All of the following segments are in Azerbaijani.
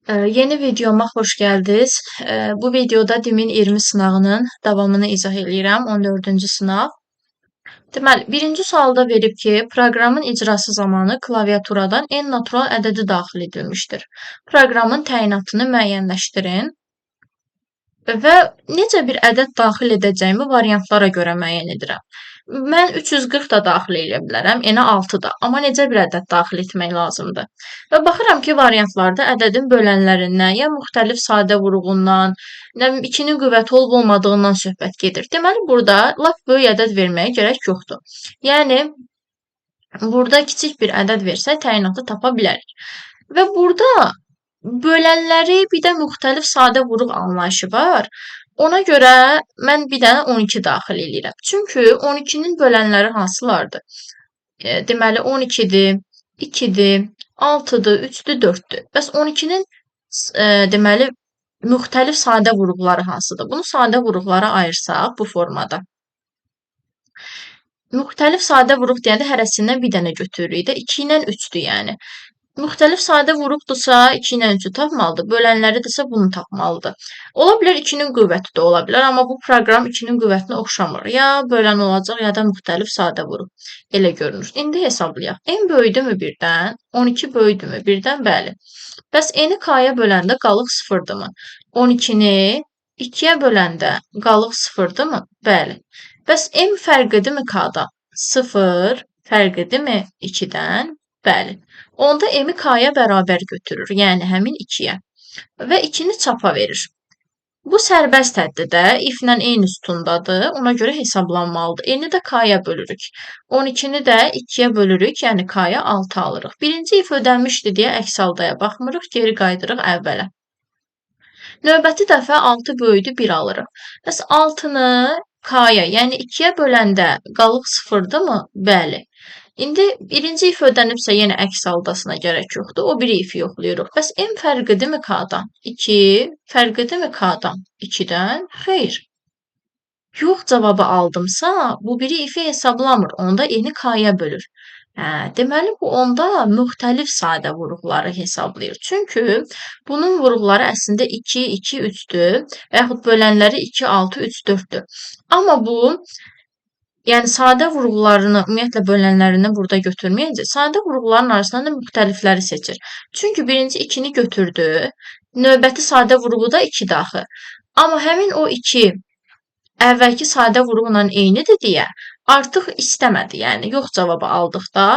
Yeni videoma xoş gəldiniz. Bu videoda DİMİN 20 sınağının davamını izah eləyirəm, 14-cü sınaq. Deməli, birinci sualda verib ki, proqramın icrası zamanı klaviaturadan en natural ədədi daxil edilmişdir. Proqramın təyinatını müəyyənləşdirin və necə bir ədəd daxil edəcəyimi variantlara görə müəyyən edirəm. Mən 340 da daxil eləyə bilərəm, enə 6 da. Amma necə bir ədəd daxil etmək lazımdır? Və baxıram ki, variantlarda ədədin bölənlərindən, ya müxtəlif sadə vuruğundan, nə bilim, 2-nin qüvvəti olub olmadığından söhbət gedir. Deməli, burada lap böyük ədəd verməyə gərək yoxdur. Yəni, burada kiçik bir ədəd versək, təyinatı tapa bilərik. Və burada bölənləri bir də müxtəlif sadə vuruq anlayışı var. Ona görə mən bir dənə 12 daxil eləyirəm. Çünki 12-nin bölənləri hansılardır? Deməli, 12-dir, 2-dir, 6-dır, 3-dür, 4-dür. Bəs 12-nin deməli, müxtəlif sadə vuruqları hansıdır? Bunu sadə vuruqlara ayırsaq bu formada. Müxtəlif sadə vuruq deyəndə hərəsindən bir dənə götürürük də. 2 ilə 3-dür yəni. Müxtəlif sadə vuruqdursa 2 ilə 3-ü tapmalıdır. Bölənləridirsə bunu tapmalıdır. Ola bilər 2-nin qüvvəti də ola bilər, amma bu proqram 2-nin qüvvətinə oxşamır. Ya bölən olacaq, ya da müxtəlif sadə vuruq. Elə görünür. İndi hesablayaq. N böyüdümü birdən? 12 böyüdümü birdən? Bəli. Bəs n-i k-ya böləndə qalıq sıfırdırmı? 12-ni 2-yə böləndə qalıq sıfırdırmı? Bəli. Bəs m fərqidirmi k-dan? 0 fərqidirmi 2-dən? Bəli. Onda m-i k-ya bərabər götürür, yəni həmin 2-yə və 2-ni çapa verir. Bu sərbəst həddir də, if-lə eyni sütundadır, ona görə hesablanmalıdır. N-i də k-ya bölürük. 12-ni də 2-yə bölürük, yəni k-ya 6 alırıq. Birinci if ödənmişdi deyə əks haldaya baxmırıq, geri qayıdırıq əvvələ. Növbəti dəfə 6 böyüdü 1 alırıq. Bəs 6-nı k-ya, yəni 2-yə böləndə qalıq sıfırdırmı? Bəli. İndi birinci if ödənibsə yenə əks haldasına gərək yoxdur. O biri ifi yoxlayırıq. Bəs m fərqidirmi k-dan? 2 fərqidirmi k-dan? 2-dən? Xeyr. Yox cavabı aldımsa, bu biri ifi hesablamır. Onda n-i k-ya bölür. Hə, deməli, bu onda müxtəlif sadə vuruqları hesablayır. Çünki bunun vuruqları əslində 2, 2, 3-dür və yaxud bölənləri 2, 6, 3, 4-dür. Amma bu, yəni sadə vuruqlarını, ümumiyyətlə bölənlərini burada götürməyəcək. Sadə vuruqların arasından da müxtəlifləri seçir. Çünki birinci 2-ni götürdü, növbəti sadə vuruğu da 2-dir axı. Amma həmin o 2 əvvəlki sadə vuruqla eynidir deyə artıq istəmədi. Yəni yox cavabı aldıqda,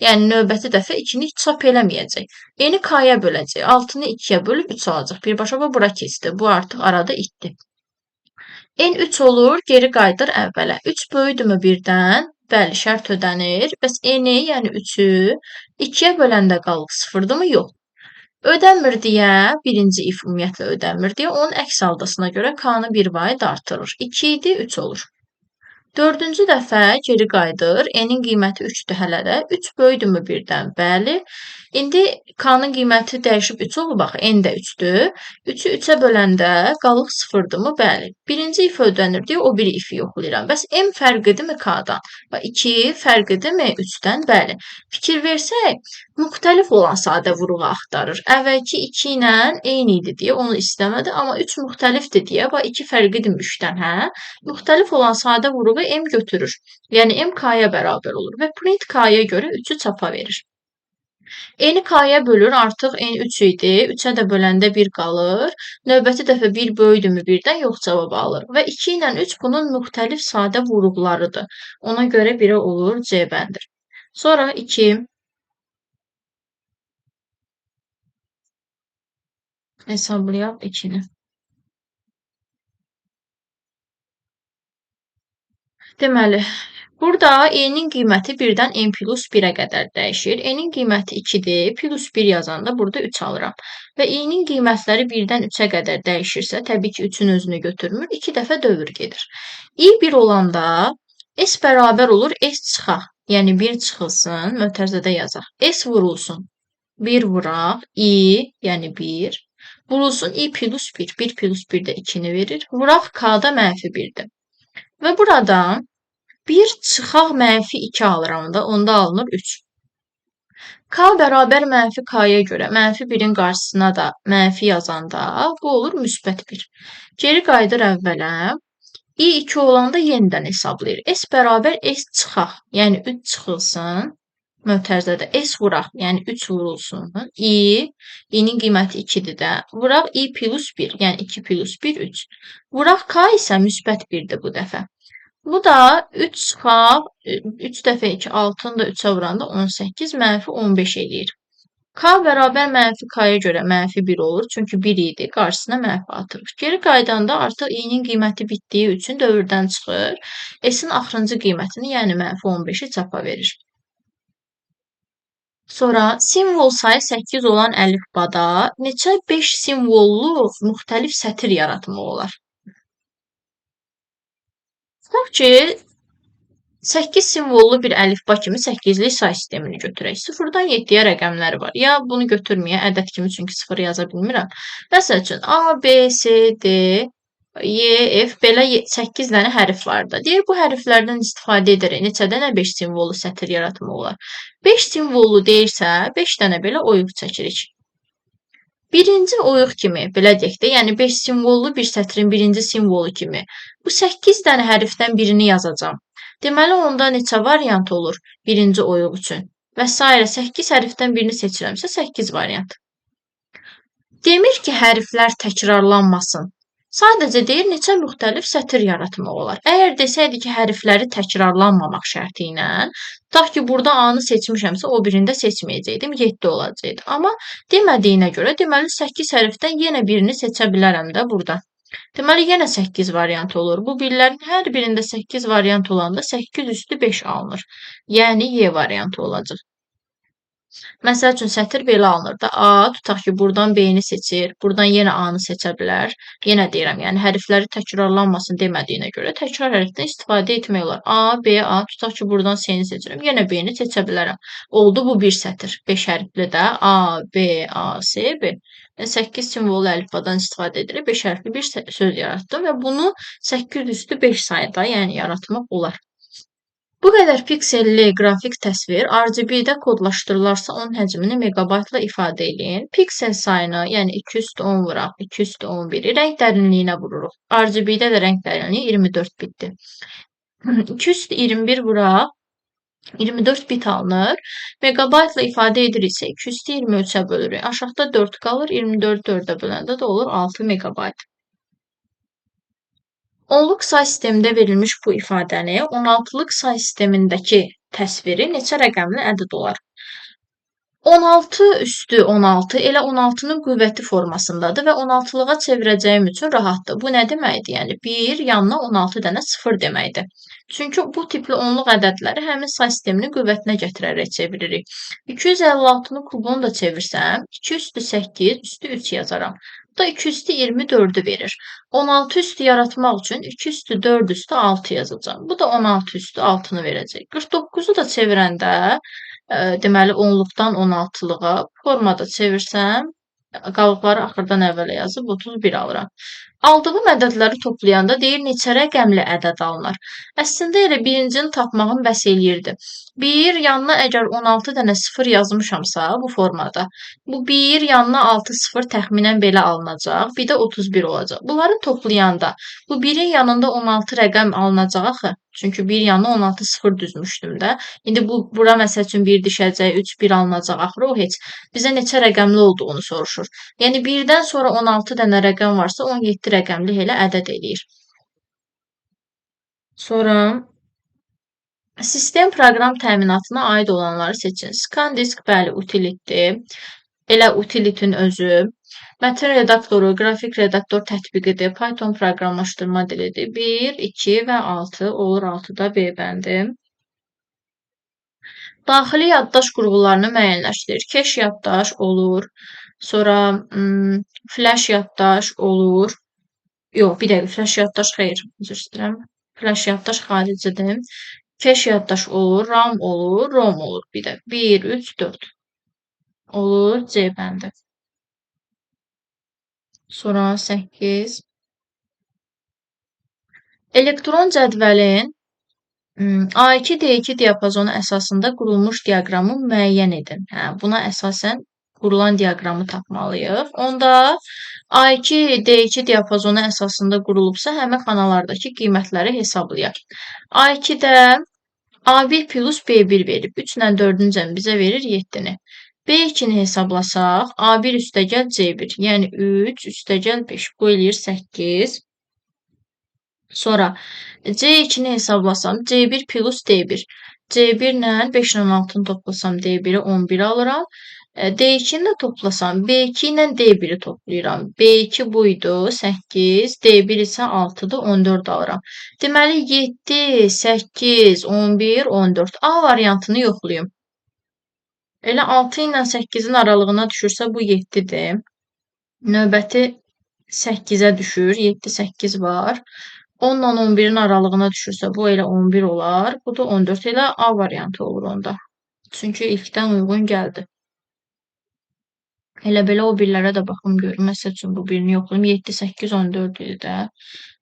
yəni növbəti dəfə 2-ni çap eləməyəcək. N-i k-ya böləcək. 6-nı 2-yə bölüb 3 alacaq. Birbaşa bu bura keçdi. Bu artıq arada itdi. N 3 olur, geri qayıdır əvvələ. 3 böyüdümü birdən? Bəli, şərt ödənir. Bəs n-i, yəni 3-ü 2-yə böləndə qalıq sıfırdırmı? Yox. Ödənmir deyə, birinci if ümumiyyətlə ödənmir deyə, onun əks haldasına görə k-nı bir vahid artırır. 2 idi, 3 olur. Dördüncü dəfə geri qayıdır. N-in qiyməti 3-dür hələ də. 3 böyüdümü birdən? Bəli. İndi k-nın qiyməti dəyişib 3 olub axı, n də 3-dür. 3-ü 3-ə böləndə qalıq sıfırdırmı? Bəli. Birinci if ödənir deyə o biri ifi yoxlayıram. Bəs m fərqidirmi k-dan? 2 fərqidirmi 3-dən? Bəli. Fikir versək, müxtəlif olan sadə vuruğu axtarır. Əvvəlki 2 ilə eyni idi deyə onu istəmədi, amma 3 müxtəlifdir deyə, bax 2 fərqidirmi 3-dən, hə? Müxtəlif olan sadə vuruğu m götürür. Yəni m k-ya bərabər olur və print k-ya görə 3-ü çapa verir. N-i k-ya bölür, artıq n 3 idi. 3-ə də böləndə 1 qalır. Növbəti dəfə 1 böyüdümü birdən yox cavabı alır. Və 2 ilə 3 bunun müxtəlif sadə vuruqlarıdır. Ona görə 1-ə olur C bəndir. Sonra 2. Hesablayaq 2-ni. Deməli, burada n-in qiyməti 1-dən n plus 1-ə qədər dəyişir. N-in qiyməti 2-dir, plus 1 yazanda burada 3 alıram. Və n-in qiymətləri 1-dən 3-ə qədər dəyişirsə, təbii ki, 3-ün özünü götürmür, 2 dəfə dövr gedir. I 1 olanda S bərabər olur, S çıxaq. Yəni 1 çıxılsın, mötərizədə yazaq. S vurulsun. 1 vuraq, I, yəni 1. Vurulsun I plus 1. 1 plus 1 də 2-ni verir. Vuraq K-da mənfi 1-dir. Və burada 1 çıxaq mənfi 2 alıram da, onda alınır 3. K bərabər mənfi K-ya görə mənfi 1-in qarşısına da mənfi yazanda bu olur müsbət 1. Geri qayıdır əvvələ. I 2 olanda yenidən hesablayır. S bərabər S çıxaq, yəni 3 çıxılsın. Mötərizədə S vuraq, yəni 3 vurulsun. I, I-nin qiyməti 2-dir də. Vuraq I plus 1, yəni 2 plus 1, 3. Vuraq K isə müsbət 1-dir bu dəfə. Bu da 3 çıxaq, 3 dəfə 2, 6-nı da 3-ə vuranda 18, mənfi 15 eləyir. K bərabər mənfi K-ya görə mənfi 1 olur. Çünki 1 idi, qarşısına mənfi atırıq. Geri qayıdanda artıq i-nin qiyməti bitdiyi üçün dövrdən çıxır. S-in axırıncı qiymətini, yəni mənfi 15-i çapa verir. Sonra simvol sayı 8 olan əlifbada neçə 5 simvollu müxtəlif sətir yaratmaq olar? Tutaq ki, 8 simvollu bir əlifba kimi 8-lik say sistemini götürək. 0-dan 7-yə rəqəmləri var. Ya bunu götürməyə ədəd kimi, çünki 0 yaza bilmirəm. Məsəl üçün, A, B, C, D, Y, F belə 8 dənə hərf var da. Deyir, bu hərflərdən istifadə edərək neçə dənə 5 simvollu sətir yaratmaq olar? 5 simvollu deyirsə, 5 dənə belə oyuq çəkirik. Birinci oyuq kimi, belə deyək də, yəni 5 simvollu bir sətrin birinci simvolu kimi bu 8 dənə hərfdən birini yazacağam. Deməli, onda neçə variant olur birinci oyuq üçün? Və sairə 8 hərfdən birini seçirəmsə 8 variant. Demir ki, hərflər təkrarlanmasın. Sadəcə deyir, neçə müxtəlif sətir yaratmaq olar. Əgər desəydi ki, hərfləri təkrarlanmamaq şərti ilə, tutaq ki, burada A-nı seçmişəmsə, o birində seçməyəcəkdim, 7 olacaqdı. Amma demədiyinə görə, deməli, 8 hərfdən yenə birini seçə bilərəm də burada. Deməli, yenə 8 variant olur. Bu birlərin hər birində 8 variant olanda 8 üstü 5 alınır. Yəni, Y variantı olacaq. Məsəl üçün, sətir belə alınır da. A, tutaq ki, buradan B-ni seçir, buradan yenə A-nı seçə bilər. Yenə deyirəm, yəni hərfləri təkrarlanmasın demədiyinə görə təkrar hərfdən istifadə etmək olar. A, B, A, tutaq ki, buradan C-ni seçirəm, yenə B-ni seçə bilərəm. Oldu bu bir sətir. 5 hərfli də A, B, A, C, B. 8 simvollu əlifbadan istifadə edərək 5 hərfli bir söz yaratdım və bunu 8 üstü 5 sayda, yəni yaratmaq olar. Bu qədər pikselli qrafik təsvir RGB-də kodlaşdırılarsa, onun həcmini meqabaytla ifadə eləyin. Piksel sayını, yəni 2 üstü 10 vuraq, 2 üstü 11-i rəng dərinliyinə vururuq. RGB-də də rəng dərinliyi 24 bitdir. 2 üstü 21 vuraq, 24 bit alınır. Meqabaytla ifadə ediriksə, 2 üstü 23-ə bölürük. Aşağıda 4 qalır, 24 4-ə böləndə də olur 6 meqabayt. Onluq say sistemində verilmiş bu ifadəni 16-lıq say sistemindəki təsviri neçə rəqəmli ədəd olar? 16 üstü 16 elə 16-nın qüvvəti formasındadır və 16-lığa çevirəcəyim üçün rahatdır. Bu nə deməkdir? Yəni 1 yanına 16 dənə 0 deməkdir. Çünki bu tipli onluq ədədləri həmin say sisteminin qüvvətinə gətirərək çeviririk. 256-nın kubunu da çevirsəm, 2 üstü 8 üstü 3 yazaram. Bu da 2 üstü 24-ü verir. 16 üstü yaratmaq üçün 2 üstü 4 üstü 6 yazacağam. Bu da 16 üstü 6-nı verəcək. 49-u da çevirəndə, deməli onluqdan 16-lığa formada çevirsəm, qalıqları axırdan əvvələ yazıb 31 alıram. Aldığım ədədləri toplayanda deyir neçə rəqəmli ədəd alınır. Əslində elə birincini tapmağım bəs eləyirdi. 1 yanına əgər 16 dənə 0 yazmışamsa bu formada, bu 1 yanına 6 0 təxminən belə alınacaq, bir də 31 olacaq. Bunları toplayanda bu 1-in yanında 16 rəqəm alınacaq axı. Çünki 1 yanına 16 0 düzmüşdüm də. İndi bu bura məsəl üçün 1 düşəcək, 3 1 alınacaq axırı o heç. Bizə neçə rəqəmli olduğunu soruşur. Yəni 1-dən sonra 16 dənə rəqəm varsa 17 rəqəmli elə ədəd eləyir. Sonra sistem proqram təminatına aid olanları seçin. ScanDisk bəli utilitdir. Elə utilitin özü. Mətn redaktoru, qrafik redaktor tətbiqidir. Python proqramlaşdırma dilidir. 1, 2 və 6 olur 6-da B bəndi. Daxili yaddaş qurğularını müəyyənləşdirir. Keş yaddaş olur. Sonra flash yaddaş olur. Yox, bir dəqiqə, flash yaddaş xeyr, üzr istəyirəm. Flash yaddaş xaricidir. Keş yaddaş olur, RAM olur, ROM olur. Bir də 1, 3, 4 olur C bəndi. Sonra 8. Elektron cədvəlin A2, D2 diapazonu əsasında qurulmuş diaqramı müəyyən edin. Hə, buna əsasən qurulan diaqramı tapmalıyıq. Onda A2, D2 diapazonu əsasında qurulubsa, həmin xanalardakı qiymətləri hesablayaq. A2-də A1 plus B1 verib. 3 ilə 4-ün cəmi bizə verir 7-ni. B2-ni hesablasaq, A1 üstəgəl C1, yəni 3 üstəgəl 5, bu eləyir 8. Sonra C2-ni hesablasam, C1 plus D1. C1 ilə 5 ilə 6-nı toplasam, D1-i 11 alıram. D2-ni də toplasam, B2 ilə D1-i toplayıram. B2 bu idi, 8, D1 isə 6-dır, 14 alıram. Deməli, 7, 8, 11, 14. A variantını yoxlayım. Elə 6 ilə 8-in aralığına düşürsə, bu 7-dir. Növbəti 8-ə düşür. 7, 8 var. 10 ilə 11-in aralığına düşürsə, bu elə 11 olar. Bu da 14. Elə A variantı olur onda. Çünki ilkdən uyğun gəldi. Elə belə o birlərə də baxım görüm. Məsəl üçün, bu birini yoxlayım. 7, 8, 14 idi də.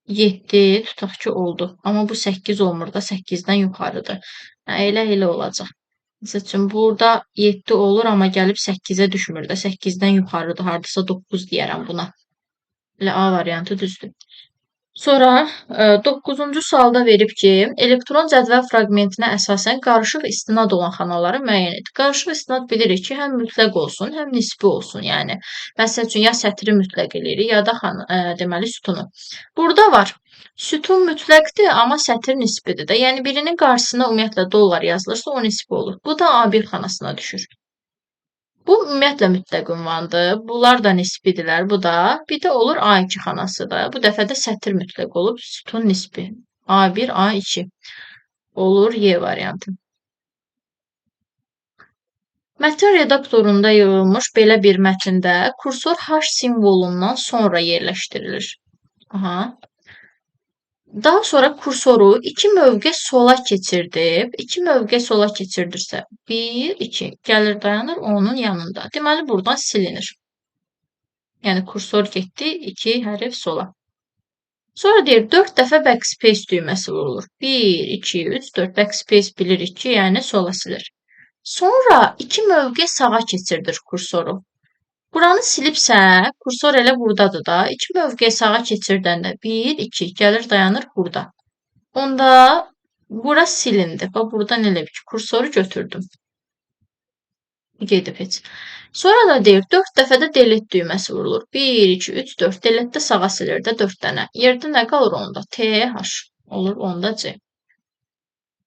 7 tutaq ki, oldu. Amma bu 8 olmur da, 8-dən yuxarıdır. Hə, elə olacaq. Məsəl üçün, burada 7 olur, amma gəlib 8-ə düşmür də. 8-dən yuxarıdır. Hardasa 9 deyərəm buna. Elə A variantı düzdür. Sonra 9-cu sualda verib ki, elektron cədvəl fraqmentinə əsasən qarışıq istinad olan xanaları müəyyən et. Qarışıq istinad bilirik ki, həm mütləq olsun, həm nisbi olsun. Yəni, məsəl üçün, ya sətri mütləq eləyirik, ya da deməli sütunu. Burada var. Sütun mütləqdir, amma sətir nisbidir də. Yəni, birinin qarşısına ümumiyyətlə dollar yazılırsa, o nisbi olur. Bu da A1 xanasına düşür. Bu ümumiyyətlə mütləq ünvandır. Bunlar da nisbidirlər. Bu da. Bir də olur A2 xanası da. Bu dəfə də sətir mütləq olub, sütun nisbi. A1, A2 olur Y variantı. Mətn redaktorunda yığılmış belə bir mətndə kursor H simvolundan sonra yerləşdirilir. Aha. Daha sonra kursoru 2 mövqe sola keçirdib, 2 mövqe sola keçirdirsə, 1, 2 gəlir dayanır onun yanında. Deməli, buradan silinir. Yəni, kursor getdi 2 hərf sola. Sonra deyir, 4 dəfə backspace düyməsi vurulur. 1, 2, 3, 4. Backspace bilirik ki, yəni sola silir. Sonra 2 mövqe sağa keçirdir kursoru. Buranı silibsə, kursor elə buradadır da. 2 mövqe sağa keçirdəndə 1, 2 gəlir dayanır burada. Onda bura silindi. Bax, buradan elə ki, kursoru götürdüm. Gedib heç. Sonra da deyir, 4 dəfə də delete düyməsi vurulur. 1, 2, 3, 4. Delete də sağa silir də 4 dənə. Yerdə nə qalır onda? T, H olur onda C.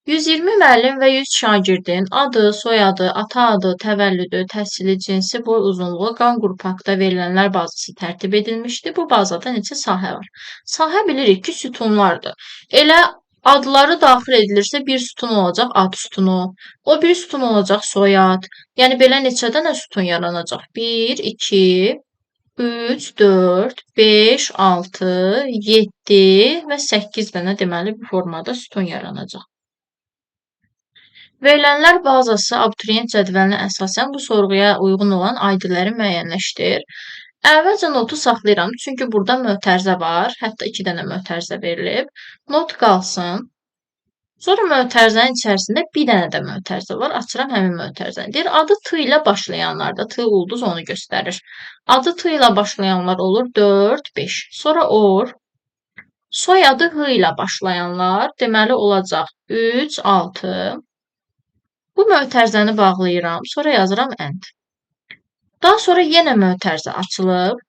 120 müəllim və 100 şagirdin adı, soyadı, ata adı, təvəllüdü, təhsili, cinsi, boy uzunluğu, qan qrupu haqqında verilənlər bazası tərtib edilmişdi. Bu bazada neçə sahə var? Sahə bilirik ki, sütunlardır. Elə adları daxil edilirsə bir sütun olacaq ad sütunu, o bir sütun olacaq soyad. Yəni belə neçə dənə sütun yaranacaq? 1, 2, 3, 4, 5, 6, 7 və 8 dənə deməli bu formada sütun yaranacaq. Verilənlər bazası abituriyent cədvəlinə əsasən bu sorğuya uyğun olan ID-ləri müəyyənləşdir. Əvvəlcə notu saxlayıram, çünki burada mötərizə var. Hətta 2 dənə mötərizə verilib. Not qalsın. Sonra mötərizənin içərisində bir dənə də mötərizə var. Açıram həmin mötərizəni. Deyir, adı T ilə başlayanlarda, T ulduz onu göstərir. Adı T ilə başlayanlar olur 4, 5. Sonra or. Soyadı H ilə başlayanlar deməli olacaq 3, 6. Bu mötərizəni bağlayıram. Sonra yazıram end. Daha sonra yenə mötərizə açılıb.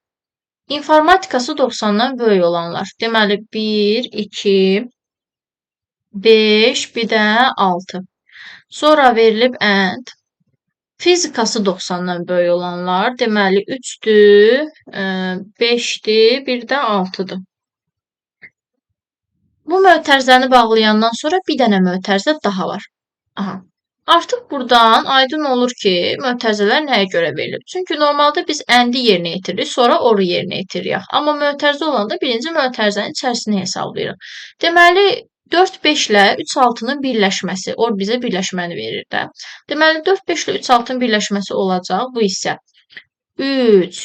İnformatikası 90-dan böyük olanlar. Deməli 1, 2, 5, bir də 6. Sonra verilib end. Fizikası 90-dan böyük olanlar. Deməli 3-dür, 5-dir, bir də 6-dır. Bu mötərizəni bağlayandan sonra bir dənə mötərizə daha var. Aha. Artıq buradan aydın olur ki, mötərizələr nəyə görə verilib? Çünki normalda biz əndi yerinə yetiririk, sonra oru yerinə yetiririk. Amma mötərizə olanda birinci mötərizənin içərisini hesablayırıq. Deməli, 4, 5 ilə 3, 6-nın birləşməsi, or bizə birləşməni verir də. Deməli, 4, 5 ilə 3, 6-nın birləşməsi olacaq bu hissə. 3,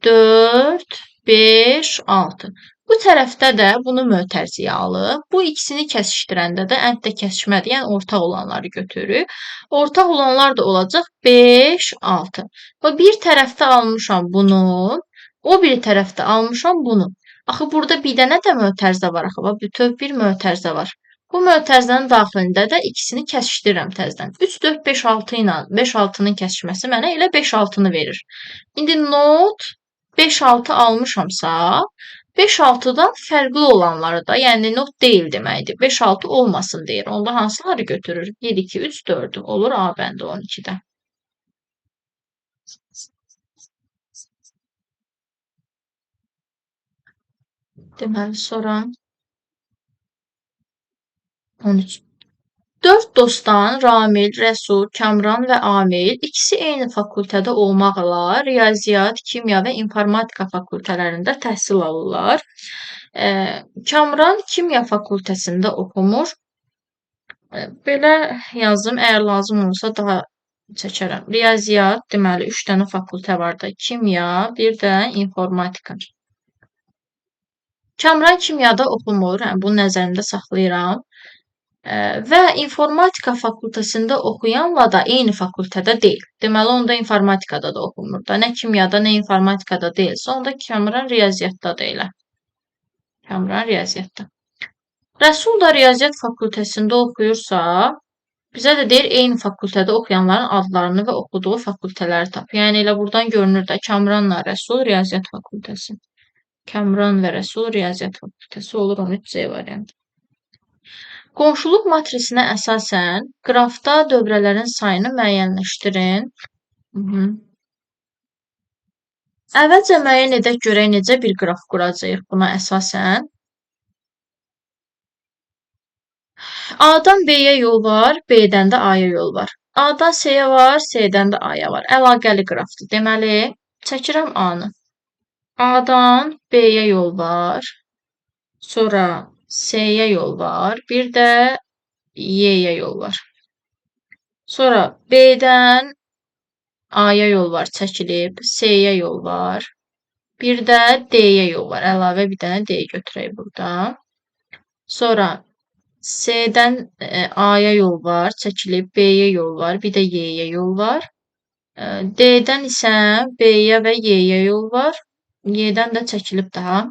4, 5, 6. Bu tərəfdə də bunu mötərziyə alıb. Bu ikisini kəsişdirəndə də ənddə kəsişmədir. Yəni ortaq olanları götürürük. Ortaq olanlar da olacaq 5, 6. Və bir tərəfdə almışam bunu, o bir tərəfdə almışam bunu. Axı burada bir dənə də mötərizə var axı. Bax, bütöv bir mötərizə var. Bu mötərizənin daxilində də ikisini kəsişdirirəm təzədən. 3, 4, 5, 6 ilə 5, 6-nın kəsişməsi mənə elə 5, 6-nı verir. İndi not 5, 6 almışamsa, 5, 6-dan fərqli olanları da, yəni not deyil deməkdir. 5, 6 olmasın deyir. Onda hansıları götürür? 1, 2, 3, 4-ü olur A bəndi 12-də. Deməli, sonra 13. 4 dostdan Ramil, Rəsul, Kamran və Amil ikisi eyni fakültədə olmaqla riyaziyyat, kimya və informatika fakültələrində təhsil alırlar. Kamran kimya fakültəsində oxumur. Belə yazdım. Əgər lazım olursa daha çəkərəm. Riyaziyyat, deməli 3 dənə fakültə var da. Kimya, bir də informatika. Kamran kimyada oxumur. Yəni, bunu nəzərimdə saxlayıram. Və informatika fakültəsində oxuyanla da eyni fakültədə deyil. Deməli, onda informatikada da oxumur da. Nə kimyada, nə informatikada deyilsə, onda Kamran riyaziyyatda da elə. Kamran riyaziyyatda. Rəsul da riyaziyyat fakültəsində oxuyursa, bizə də deyir, eyni fakültədə oxuyanların adlarını və oxuduğu fakültələri tap. Yəni, elə buradan görünür də Kamranla Rəsul riyaziyyat fakültəsi. Kamran və Rəsul riyaziyyat fakültəsi olur 13C variantı. Qonşuluq matrisinə əsasən qrafda dövrələrin sayını müəyyənləşdirin. Əvvəlcə müəyyən edək görək necə bir qraf quracağıq buna əsasən. A-dan B-yə yol var, B-dən də A-ya yol var. A-dan C-yə var, C-dən də A-ya var. Əlaqəli qrafdır. Deməli, çəkirəm A-nı. A-dan B-yə yol var, sonra C-yə yol var, bir də Y-yə yol var. Sonra B-dən A-ya yol var, çəkilib, C-yə yol var, bir də D-yə yol var. Əlavə bir dənə D götürək burada. Sonra C-dən A-ya yol var, çəkilib, B-yə yol var, bir də Y-yə yol var. D-dən isə B-yə və Y-yə yol var. Y-dən də çəkilib daha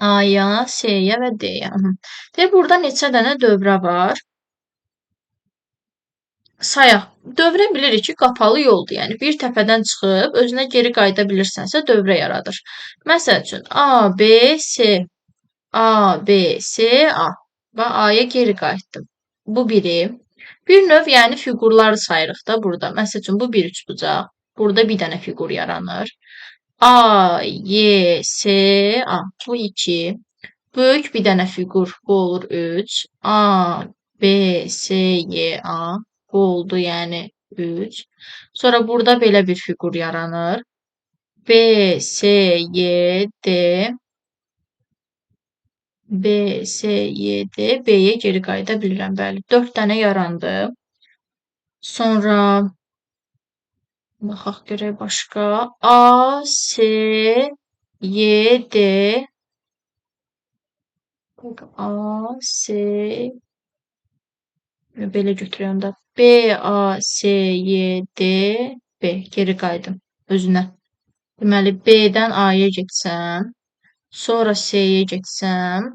A-ya, C-yə və D-yə. Deyir, burada neçə dənə dövrə var? Sayaq. Dövrə bilirik ki, qapalı yoldur. Yəni, bir təpədən çıxıb özünə geri qayıda bilirsənsə, dövrə yaradır. Məsəl üçün, A, B, C, A, B, C, A. Və A-ya geri qayıtdım. Bu biri. Bir növ, yəni fiqurları sayırıq da burada. Məsəl üçün, bu bir üçbucaq. Burada bir dənə fiqur yaranır. A, Y, S, A. Bu 2. Böyük bir dənə fiqur. Bu olur 3. A, B, C, Y, A. Bu oldu, yəni 3. Sonra burada belə bir fiqur yaranır. B, C, Y, D. B, C, Y, D. B-yə geri qayıda bilirəm. Bəli, 4 dənə yarandı. Sonra baxaq görək başqa. A, C, Y, D. A, C. Belə götürürəm də. B, A, C, Y, D, B. Geri qayıdım özünə. Deməli, B-dən A-ya getsəm, sonra C-yə getsəm,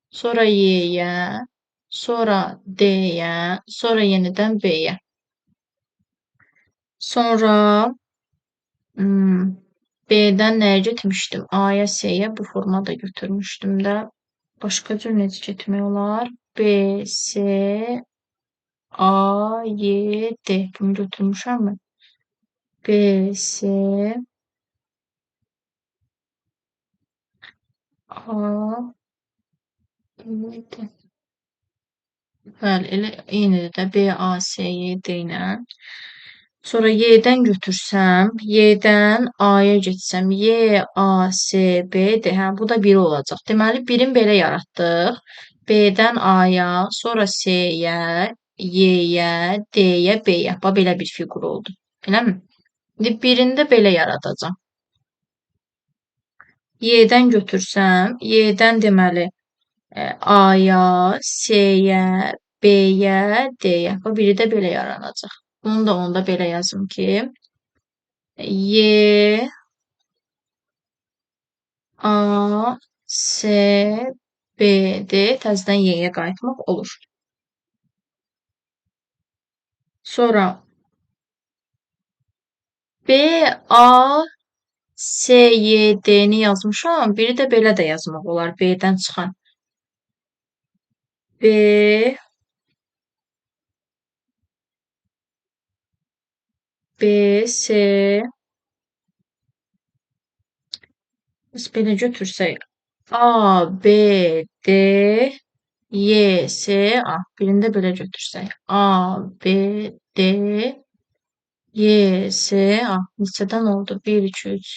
sonra Y-yə, sonra D-yə, sonra yenidən B-yə. Sonra B-dən nəyə getmişdim? A-ya, C-yə bu formada götürmüşdüm də. Başqa cür necə getmək olar? B, C, A, Y, D. Bunu götürmüşəm mi? B, C, A, Y, D. Bəli, elə eynidir də. B, A, C, Y, D ilə. Sonra Y-dən götürsəm, Y-dən A-ya getsəm, Y, A, C, B, D. Hə, bu da 1 olacaq. Deməli, birin belə yaratdıq. B-dən A-ya, sonra C-yə, Y-yə, D-yə, B-yə. Bax, belə bir fiqur oldu. Eləmi? İndi birində belə yaradacam. Y-dən götürsəm, Y-dən deməli A-ya, C-yə, B-yə, D-yə. Bu biri də belə yaranacaq. Bunu da onda belə yazım ki, Y, A, C, B, D təzədən Y-yə qayıtmaq olur. Sonra B, A, C, Y, D-ni yazmışam. Biri də belə də yazmaq olar. B-dən çıxan. B, B, C. Biz belə götürsək. A, B, D, Y, C, A. Birini də belə götürsək. A, B, D, Y, C, A. Neçədən oldu? 1, 2, 3,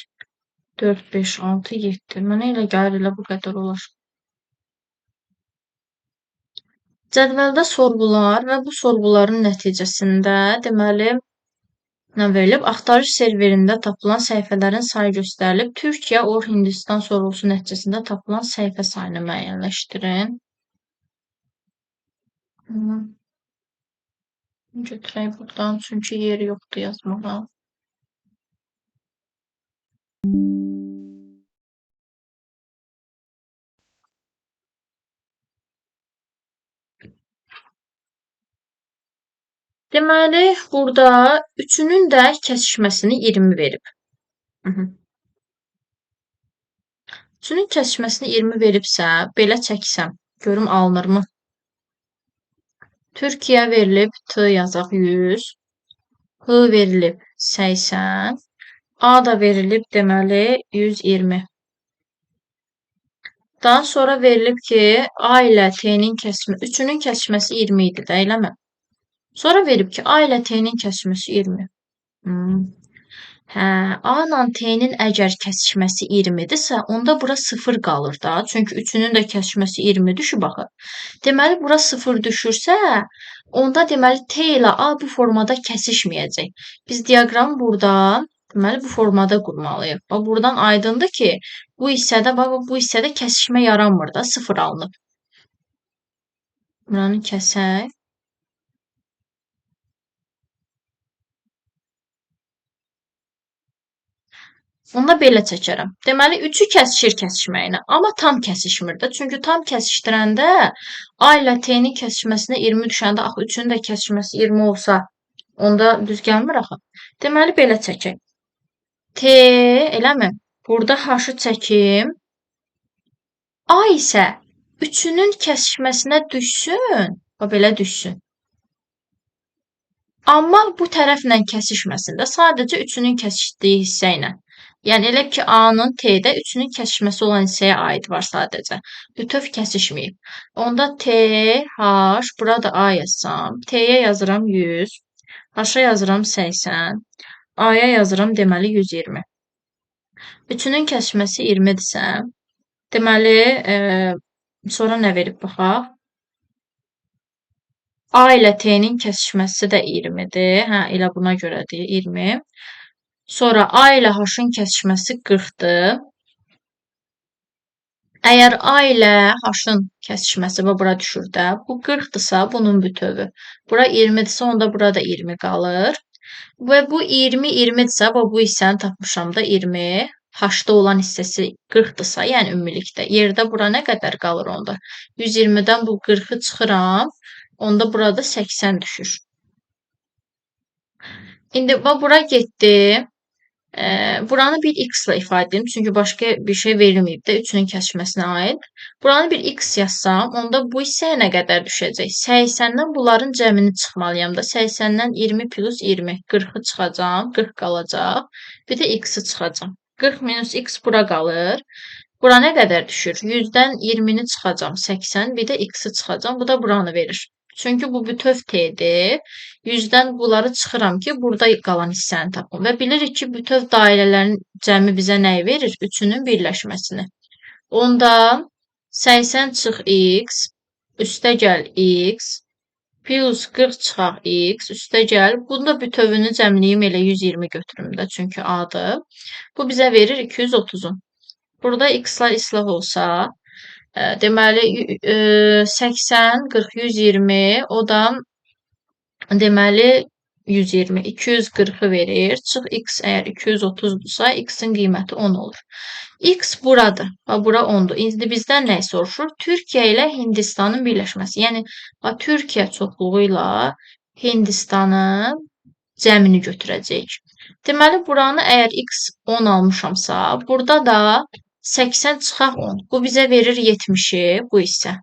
4, 5, 6, 7. Mənə elə gəlir, elə bu qədər olar. Cədvəldə sorğular və bu sorğuların nəticəsində, deməli, nə verilib? Axtarış serverində tapılan səhifələrin sayı göstərilib. Türkiyə, Or, Hindistan sorğusu nəticəsində tapılan səhifə sayını müəyyənləşdirin. Götürək buradan, çünki yeri yoxdur yazmağa. Deməli, burada üçünün də kəsişməsini 20 verib. Üçünün kəsişməsini 20 veribsə, belə çəksəm, görüm alınırmı? Türkiyə verilib, T yazaq 100, H verilib 80, A da verilib, deməli, 120. Daha sonra verilib ki, A ilə T-nin kəsişməsi, üçünün kəsişməsi 20 idi də, eləmi? Sonra verib ki, A ilə T-nin kəsişməsi 20. Hə, A ilə T-nin əgər kəsişməsi 20-dirsə, onda bura 0 qalır da. Çünki üçünün də kəsişməsi 20 düşüb axı. Deməli, bura 0 düşürsə, onda deməli T ilə A bu formada kəsişməyəcək. Biz diaqramı burada, deməli, bu formada qurmalıyıq. Bax, buradan aydındır ki, bu hissədə, bax, bu hissədə kəsişmə yaranmır da, 0 alınıb. Buranı kəsək. Onda belə çəkərəm. Deməli, üçü kəsişir kəsişməyinə, amma tam kəsişmir də. Çünki tam kəsişdirəndə A ilə T-nin kəsişməsinə 20 düşəndə, axı üçünün də kəsişməsi 20 olsa, onda düz gəlmir axı. Deməli, belə çəkək. T, eləmi? Burada H-ı çəkim. A isə üçünün kəsişməsinə düşsün. Bax, belə düşsün. Amma bu tərəflə kəsişməsin də, sadəcə üçünün kəsişdiyi hissə ilə. Yəni, elə ki, A-nın T-də üçünün kəsişməsi olan hissəyə aid var sadəcə. Bütöv kəsişməyib. Onda T, H, burada A yazsam, T-yə yazıram 100, H-a yazıram 80, A-ya yazıram, deməli, 120. Üçünün kəsişməsi 20-dirsə, deməli, sonra nə verib baxaq? A ilə T-nin kəsişməsi də 20-dir. Hə, elə buna görədir, 20. Sonra A ilə H-ın kəsişməsi 40-dır. Əgər A ilə H-ın kəsişməsi bura düşür də, bu 40-dırsa bunun bütövü. Bura 20-dirsə, onda burada 20 qalır. Və bu 20 20-dirsə, bu hissəni tapmışam da 20. H-da olan hissəsi 40-dırsa, yəni ümumilikdə. Yerdə bura nə qədər qalır onda? 120-dən bu 40-ı çıxıram. Onda burada 80 düşür. İndi bura getdi. Buranı bir x ilə ifadə edim. Çünki başqa bir şey verilməyib də üçünün kəsişməsinə aid. Buranı bir x yazsam, onda bu hissəyə nə qədər düşəcək? 80-dən bunların cəmini çıxmalıyam da. 80-dən 20 plus 20, 40-ı çıxacam, 40 qalacaq. Bir də x-i çıxacam. 40 minus x bura qalır. Bura nə qədər düşür? 100-dən 20-ni çıxacam, 80, bir də x-i çıxacam. Bu da buranı verir. Çünki bu bütöv T-dir. 100-dən bunları çıxıram ki, burada qalan hissəni tapım. Və bilirik ki, bütöv dairələrin cəmi bizə nəyi verir? Üçünün birləşməsini. Onda 80 çıx x, üstə gəl x, plus 40 çıxaq x, üstə gəl. Bunu da bütövünü cəmliyim elə 120 götürüm də, çünki A-dır. Bu bizə verir 230-u. Burada x-lar islah olsa, deməli 80, 40, 120, o da deməli 120, 240-ı verir. Çıx x əgər 230-dursa, x-in qiyməti 10 olur. X buradır. Bax, bura 10-dur. İndi bizdən nə soruşur? Türkiyə ilə Hindistanın birləşməsi. Yəni, bax, Türkiyə çoxluğu ilə Hindistanın cəmini götürəcəyik. Deməli, buranı əgər x 10 almışamsa, burada da 80 çıxaq 10. Bu bizə verir 70-i, bu hissə.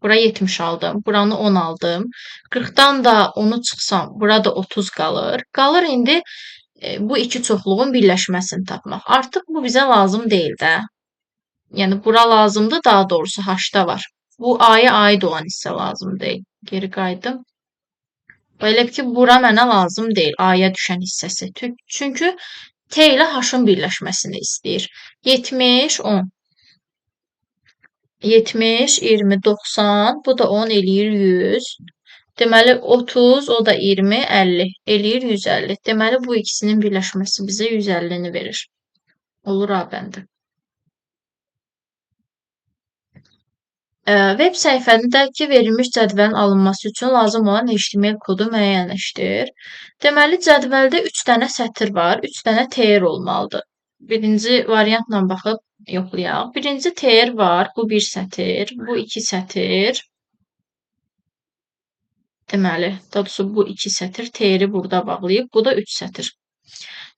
Bura 70 aldım, buranı 10 aldım. 40-dan da 10-u çıxsam, burada 30 qalır. Qalır indi bu iki çoxluğun birləşməsini tapmaq. Artıq bu bizə lazım deyil də. Yəni, bura lazımdır, daha doğrusu H-da var. Bu A-ya aid olan hissə lazım deyil. Geri qayıdım. Elə ki, bura mənə lazım deyil, A-ya düşən hissəsi. Çünki T ilə H-ın birləşməsini istəyir. 70, 10. 70, 20, 90. Bu da 10 eləyir 100. Deməli, 30, o da 20, 50. Eləyir 150. Deməli, bu ikisinin birləşməsi bizə 150-ni verir. Olur A bəndi. Web səhifədəki verilmiş cədvəlin alınması üçün lazım olan HTML kodu müəyyənləşdir. Deməli, cədvəldə 3 dənə sətir var, 3 dənə TR olmalıdır. Birinci variantla baxıb yoxlayaq. Birinci TR var, bu bir sətir, bu iki sətir. Deməli, daha doğrusu bu iki sətir, TR-i burada bağlayıb, bu da 3 sətir.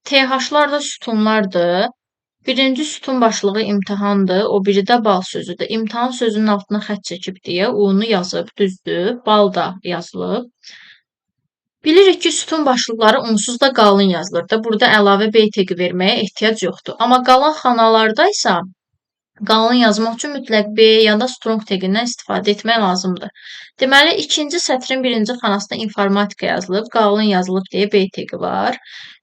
TH-lar da sütunlardır. Birinci sütun başlığı imtahandır, o biri də bal sözüdür. İmtahan sözünün altına xətt çəkib deyə U-nu yazıb, düzdür, bal da yazılıb. Bilirik ki, sütun başlıqları onsuz da qalın yazılır da. Burada əlavə B teqi verməyə ehtiyac yoxdur. Amma qalan xanalarda isə qalın yazmaq üçün mütləq B ya da strong teqindən istifadə etmək lazımdır. Deməli, ikinci sətrin birinci xanasında informatika yazılıb, qalın yazılıb deyə B teqi var.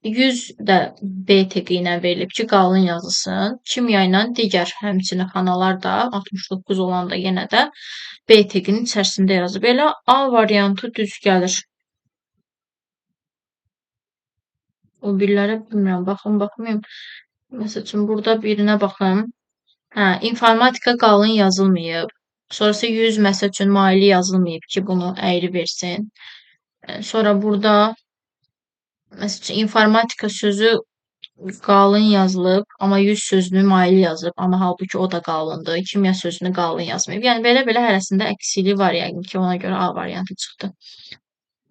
100 də B teqi ilə verilib ki, qalın yazılsın. Kimya ilə digər həmçinin xanalar da 69 olan da yenə də B teqinin içərisində yazıb. Elə A variantı düz gəlir. O birilərə bilmirəm, baxım, baxmayım. Məsəl üçün, burada birinə baxım. Hə, informatika qalın yazılmayıb. Sonrası 100 məsəl üçün maili yazılmayıb ki, bunu əyri versin. Sonra burada məsəl üçün informatika sözü qalın yazılıb, amma 100 sözünü maili yazıb, amma halbuki o da qalındır. Kimya sözünü qalın yazmayıb. Yəni belə-belə hərəsində əksiklik var yəqin ki, ona görə A variantı çıxdı.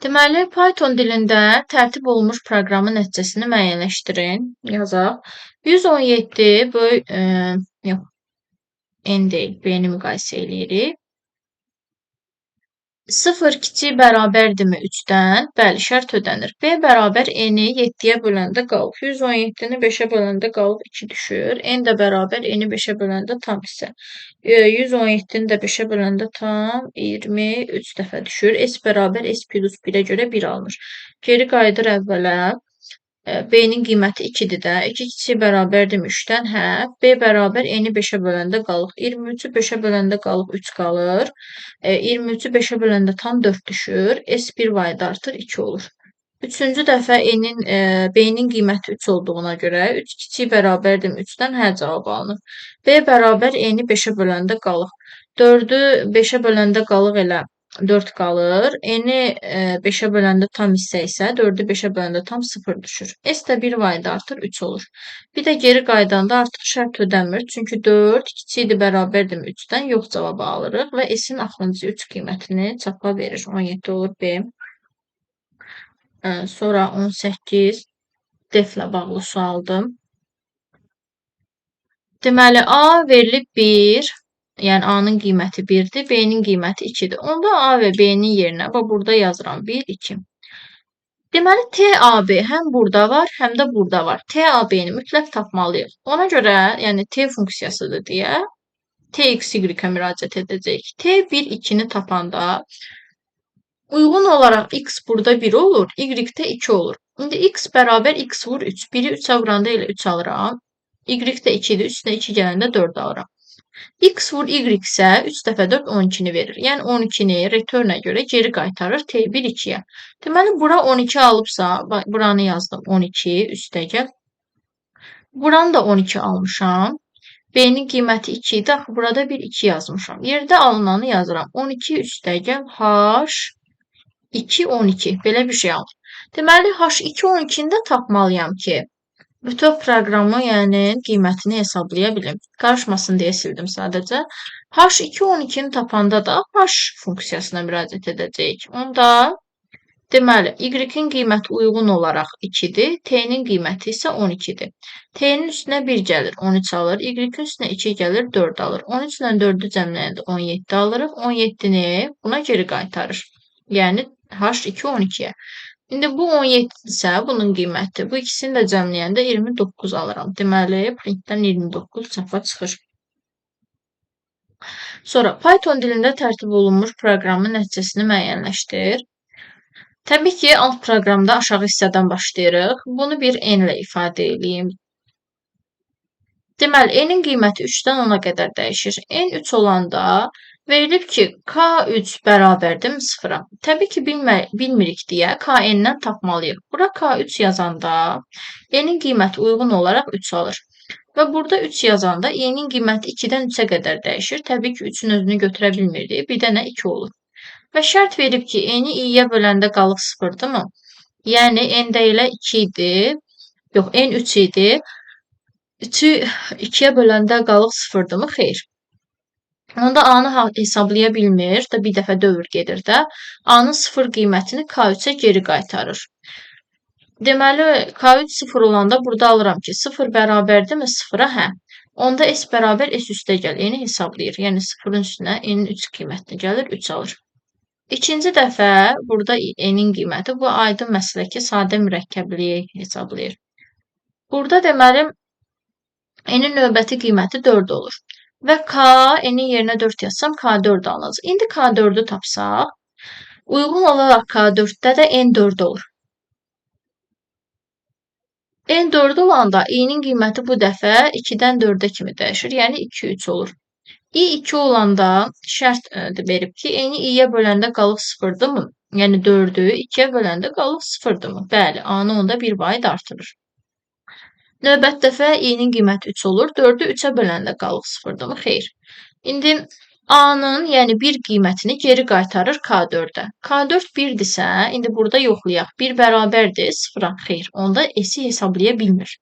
Deməli, Python dilində tərtib olunmuş proqramın nəticəsini müəyyənləşdirin. Yazaq. 117 böyük, yox, N deyil, B-ni müqayisə eləyirik. 0 kiçik bərabərdirmi 3-dən? Bəli, şərt ödənir. B bərabər N-i 7-yə böləndə qalıq. 117-ni 5-ə böləndə qalıq 2 düşür. N də bərabər N-i 5-ə böləndə tam hissə. 117-ni də 5-ə böləndə tam 23 dəfə düşür. S bərabər S plus 1-ə görə 1 alınır. Geri qayıdır əvvələ. B-nin qiyməti 2-dir də. 2 kiçik bərabərdirmi 3-dən? Hə. B bərabər N-i 5-ə böləndə qalıq. 23-ü 5-ə böləndə qalıq 3 qalır. 23-ü 5-ə böləndə tam 4 düşür. S 1 vahid artır 2 olur. Üçüncü dəfə B-nin qiyməti 3 olduğuna görə 3 kiçik bərabərdirmi 3-dən? Hə cavab alınır. B bərabər N-i 5-ə böləndə qalıq. 4-ü 5-ə böləndə qalıq elə 4 qalır. N-i 5-ə böləndə tam hissə isə 4-ü 5-ə böləndə tam 0 düşür. S də 1 vahid artır 3 olur. Bir də geri qaydanda artıq şərt ödənmir. Çünki 4 kiçikdir bərabərdirmi 3-dən yox cavabı alırıq və S-in axırıncı 3 qiymətini çapa verir. 17 olur B. Sonra 18 def-lə bağlı sualdır. Deməli, A verilib 1. Yəni A-nın qiyməti 1-dir, B-nin qiyməti 2-dir. Onda A və B-nin yerinə bax burada yazıram 1, 2. Deməli, TAB həm burada var, həm də burada var. TAB-ni mütləq tapmalıyıq. Ona görə, yəni T funksiyasıdır deyə TXY-ə müraciət edəcəyik. T1, 2-ni tapanda uyğun olaraq X burada 1 olur, Y də 2 olur. İndi X bərabər X vur 3. 1-i 3-ə vuranda elə 3 alıram. Y də 2-dir, üstünə 2 gələndə 4 alıram. X vur Y isə 3 dəfə 4 12-ni verir. Yəni 12-ni return-ə görə geri qaytarır T1 2-yə. Deməli, bura 12 alıbsa, buranı yazdım 12 üstəgəl. Buranı da 12 almışam. B-nin qiyməti 2 idi. Axı burada bir 2 yazmışam. Yerdə alınanı yazıram. 12 üstəgəl H 2, 12. Belə bir şey alır. Deməli, H2, 12-ni də tapmalıyam ki, bütöv proqramı, yəni qiymətini hesablaya bilim. Qarışmasın deyə sildim sadəcə. H2, 12-ni tapanda da H funksiyasına müraciət edəcəyik. Onda deməli, Y-in qiyməti uyğun olaraq 2-dir, T-nin qiyməti isə 12-dir. T-nin üstünə 1 gəlir, 13 alır. Y-in üstünə 2 gəlir, 4 alır. 13 ilə 4-ü cəmləyəndə 17 alırıq. 17-ni buna geri qaytarır. Yəni H2 12-yə. İndi bu 17-dirsə bunun qiyməti. Bu ikisini də cəmləyəndə 29 alıram. Deməli, printdən 29 çapa çıxır. Sonra Python dilində tərtib olunmuş proqramın nəticəsini müəyyənləşdir. Təbii ki, alt proqramda aşağı hissədən başlayırıq. Bunu bir n ilə ifadə edeyim. Deməli, n-in qiyməti 3-dən 10-a qədər dəyişir. N 3 olanda verilib ki, K3 bərabərdir 0-a. Təbii ki, bilmirik deyə Kn-dən tapmalıyıq. Bura K3 yazanda n-in qiyməti uyğun olaraq 3 alır. Və burada 3 yazanda n-in qiyməti 2-dən 3-ə qədər dəyişir. Təbii ki, 3-ün özünü götürə bilmirdik. Bir dənə 2 olur. Və şərt verib ki, n-i i-yə böləndə qalıq 0-dırmı? Yəni, n də elə 2 idi. Yox, n 3 idi. 3-ü 2-yə böləndə qalıq 0-dırmı? Xeyr. Onda A-nı hesablaya bilmir də, bir dəfə dövr gedir də. A-nın 0 qiymətini K3-ə geri qaytarır. Deməli, K3 0 olanda burada alıram ki, 0 bərabərdirmi 0-a? Hə. Onda S bərabər S üstə gəl, N-i hesablayır. Yəni 0-ın üstünə N-in 3 qiymətini gəlir, 3 alır. İkinci dəfə burada N-in qiyməti, bu aydın məsələ ki, sadə mürəkkəbliyi hesablayır. Burada deməli, N-in növbəti qiyməti 4 olur. Və K, N-in yerinə 4 yazsam, K4 alınacaq. İndi K4-ü tapsaq, uyğun olaraq K4-də də N4 olur. N4 olanda i-nin qiyməti bu dəfə 2-dən 4-ə kimi dəyişir. Yəni 2, 3 olur. I 2 olanda şərt verib ki, n-i i-yə böləndə qalıq 0-dırmı? Yəni 4-ü 2-yə böləndə qalıq 0-dırmı? Bəli, A-nı onda bir vahid artırır. Növbəti dəfə i-nin qiyməti 3 olur. 4-ü 3-ə böləndə qalıq 0-dırmı? Xeyr. İndi A-nın, yəni 1 qiymətini geri qaytarır K4-ə. K4 1-dirsə, indi burada yoxlayaq. 1 bərabərdir 0-a. Xeyr. Onda S-i hesablaya bilmir.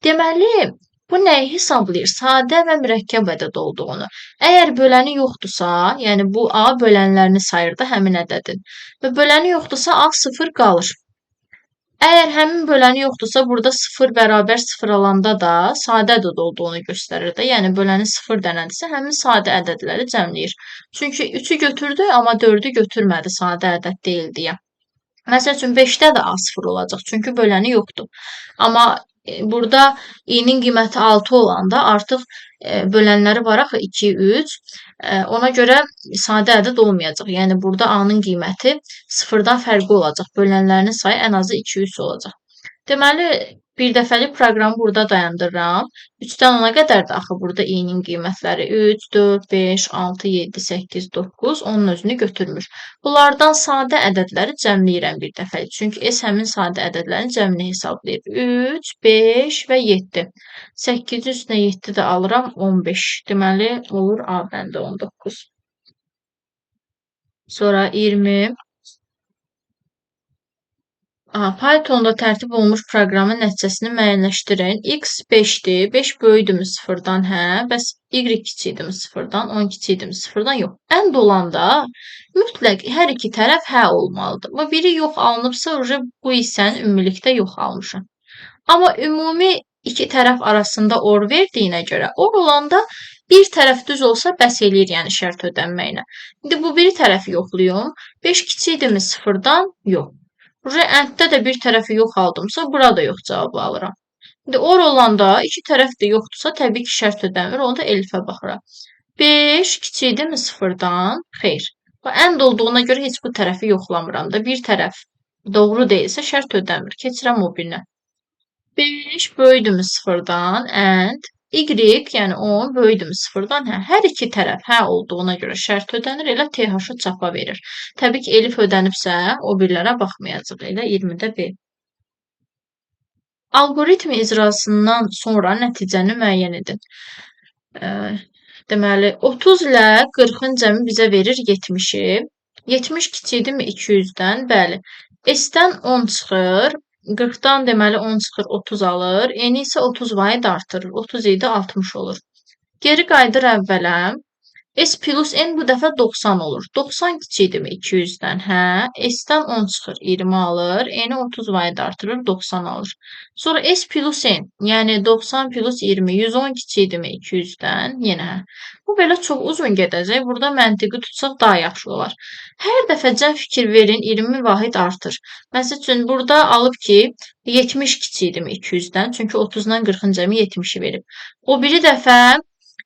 Deməli, bu nəyi hesablayır? Sadə və mürəkkəb ədəd olduğunu. Əgər böləni yoxdursa, yəni bu A bölənlərini sayır da həmin ədədin. Və böləni yoxdursa A 0 qalır. Əgər həmin böləni yoxdursa, burada 0 bərabər 0 alanda da sadə ədəd olduğunu göstərir də. Yəni böləni 0 dənədirsə, həmin sadə ədədləri cəmləyir. Çünki 3-ü götürdü, amma 4-ü götürmədi sadə ədəd deyil deyə. Məsəl üçün 5-də də A 0 olacaq, çünki böləni yoxdur. Amma burada i-nin qiyməti 6 olanda artıq bölənləri var axı 2, 3. Ona görə sadə ədəd olmayacaq. Yəni burada A-nın qiyməti 0-dan fərqli olacaq. Bölənlərinin sayı ən azı 2, 3 olacaq. Deməli, bir dəfəlik proqramı burada dayandırıram. 3-dən 10-a qədər də axı burada i-nin qiymətləri 3, 4, 5, 6, 7, 8, 9 onun özünü götürmür. Bunlardan sadə ədədləri cəmləyirəm bir dəfəlik. Çünki S həmin sadə ədədlərin cəmini hesablayır. 3, 5 və 7. 8-in üstünə 7 də alıram 15. Deməli, olur A bəndi 19. Sonra 20. Aha, Pythonda tərtib olunmuş proqramın nəticəsini müəyyənləşdirin. X 5-dir. 5 böyükdürmü 0-dan? Hə. Bəs Y kiçikdirmi 0-dan? 10 kiçikdirmi 0-dan? Yox. Ənd olanda mütləq hər iki tərəf hə olmalıdır. Bu biri yox alınıbsa, bu hissəni ümumilikdə yox almışam. Amma ümumi iki tərəf arasında or verdiyinə görə, or olanda bir tərəf düz olsa bəs eləyir, yəni şərt ödənməyinə. İndi bu biri tərəfi yoxlayım. 5 kiçikdirmi 0-dan? Yox. Ənddə də bir tərəfi yox aldımsa, burada yox cavabı alıram. İndi or olanda iki tərəf də yoxdursa, təbii ki, şərt ödənmir. Onda elifə baxıram. 5 kiçikdirmi 0-dan? Xeyr. Bu ənd olduğuna görə heç bu tərəfi yoxlamıram da. Bir tərəf doğru deyilsə, şərt ödənmir. Keçirəm o birinə. 5 böyükdürmü 0-dan? Ənd. Y, yəni 10 böyükdürmü 0-dan? Hə. Hər iki tərəf hə olduğuna görə şərt ödənir, elə TH-ı çapa verir. Təbii ki, elif ödənibsə, o birilərə baxmayacaq. Elə 20-də B. Alqoritmi icrasından sonra nəticəni müəyyən edin. Deməli, 30 ilə 40-ın cəmi bizə verir 70-i. 70 kiçikdirmi 200-dən? Bəli. S-dən 10 çıxır. 40-dan deməli 10 çıxır, 30 alır. N isə 30 vahid artırır. 30 idi, 60 olur. Geri qayıdır əvvələ. S plus N bu dəfə 90 olur. 90 kiçikdirmi 200-dən? Hə. S-dən 10 çıxır, 20 alır. N-i 30 vahid artırır, 90 alır. Sonra S plus N, yəni 90 plus 20, 110 kiçikdirmi 200-dən? Yenə hə. Bu belə çox uzun gedəcək. Burada məntiqi tutsaq daha yaxşı olar. Hər dəfə cəm fikir verin, 20 vahid artır. Məsəl üçün, burada alıb ki, 70 kiçikdirmi 200-dən? Çünki 30-dan 40-ın cəmi 70-i verib. O biri dəfə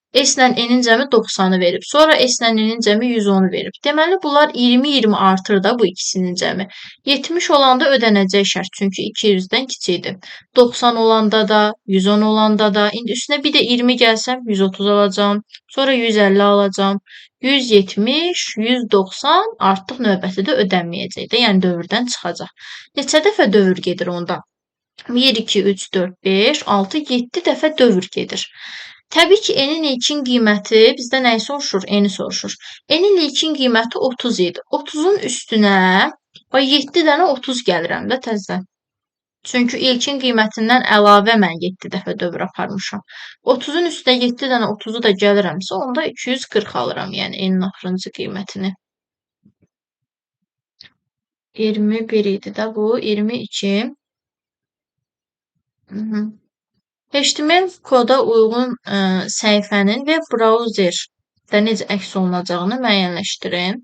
S ilə N-in cəmi 90-ı verib. Sonra S ilə N-in cəmi 110-u verib. Deməli, bunlar 20-20 artır da bu ikisinin cəmi. 70 olanda ödənəcək şərt, çünki 200-dən kiçikdir. 90 olanda da, 110 olanda da. İndi üstünə bir də 20 gəlsəm, 130 alacağam. Sonra 150 alacağam. 170, 190 artıq növbəti də ödənməyəcək də, yəni dövrdən çıxacaq. Neçə dəfə dövr gedir onda? 1, 2, 3, 4, 5, 6, 7 dəfə dövr gedir. Təbii ki, N-in ilkin qiyməti bizdə nəyi soruşur? N-i soruşur. N-in ilkin qiyməti 30 idi. 30-un üstünə 7 dənə 30 gəlirəm də təzədən. Çünki ilkin qiymətindən əlavə mən 7 dəfə dövr aparmışam. 30-un üstünə 7 dənə 30-u da gəlirəmsə, onda 240 alıram, yəni N-in axırıncı qiymətini. 21 idi də bu, 22. HTML koda uyğun səhifənin web brauzerdə necə əks olunacağını müəyyənləşdirin.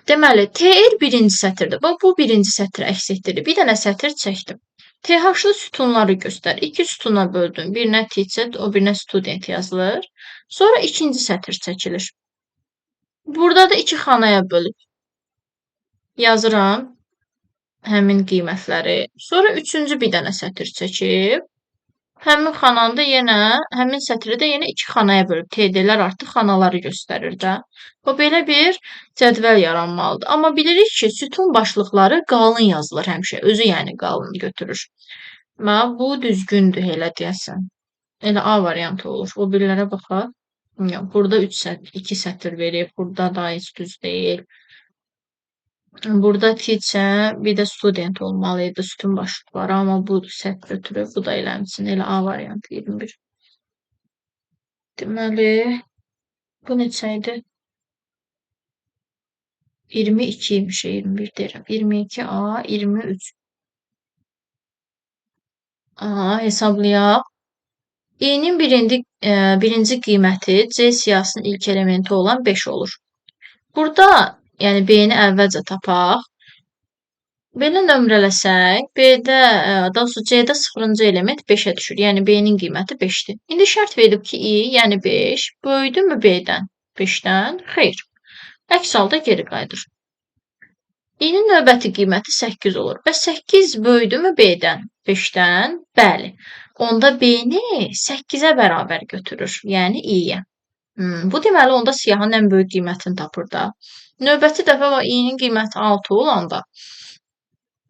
Deməli, TR birinci sətirdir. Bax, bu birinci sətri əks etdirir. Bir dənə sətr çəkdim. TH-lı sütunları göstər. İki sütuna böldüm. Birinə teacher, o birinə student yazılır. Sonra ikinci sətr çəkilir. Burada da iki xanaya bölüb yazıram həmin qiymətləri. Sonra üçüncü bir dənə sətr çəkib. Həmin xananda yenə, həmin sətri də yenə iki xanaya bölüb. TD-lər artıq xanaları göstərir də. O belə bir cədvəl yaranmalıdır. Amma bilirik ki, sütun başlıqları qalın yazılır həmişə. Özü yəni qalın götürür. Amma bu düzgündür elə deyəsən. Elə A variantı olur. O birilərə baxaq. Yox, burada 2 sətr verib. Burada da heç düz deyil. Burada teacher, bir də student olmalı idi sütun başlıqları, amma bu səhv götürüb, bu da elə həmçinin elə A variantı 21. Deməli, bu neçə idi? 22 imiş, 21 deyirəm. 22 A, 23. Aha, hesablayaq. İ-nin birinci qiyməti C siyahısının ilk elementi olan 5 olur. Burada, yəni B-ni əvvəlcə tapaq. Belə nömrələsək, B-də, daha doğrusu C-də 0-cı element 5-ə düşür. Yəni B-nin qiyməti 5-dir. İndi şərt verib ki, I, yəni 5, böyüdümü B-dən? 5-dən? Xeyr. Əks halda geri qayıdır. İ-nin növbəti qiyməti 8 olur. Bəs 8 böyüdümü B-dən? 5-dən? Bəli. Onda B-ni 8-ə bərabər götürür. Yəni I-yə. Bu deməli, onda siyahının ən böyük qiymətini tapır da. Növbəti dəfə i-nin qiyməti 6 olanda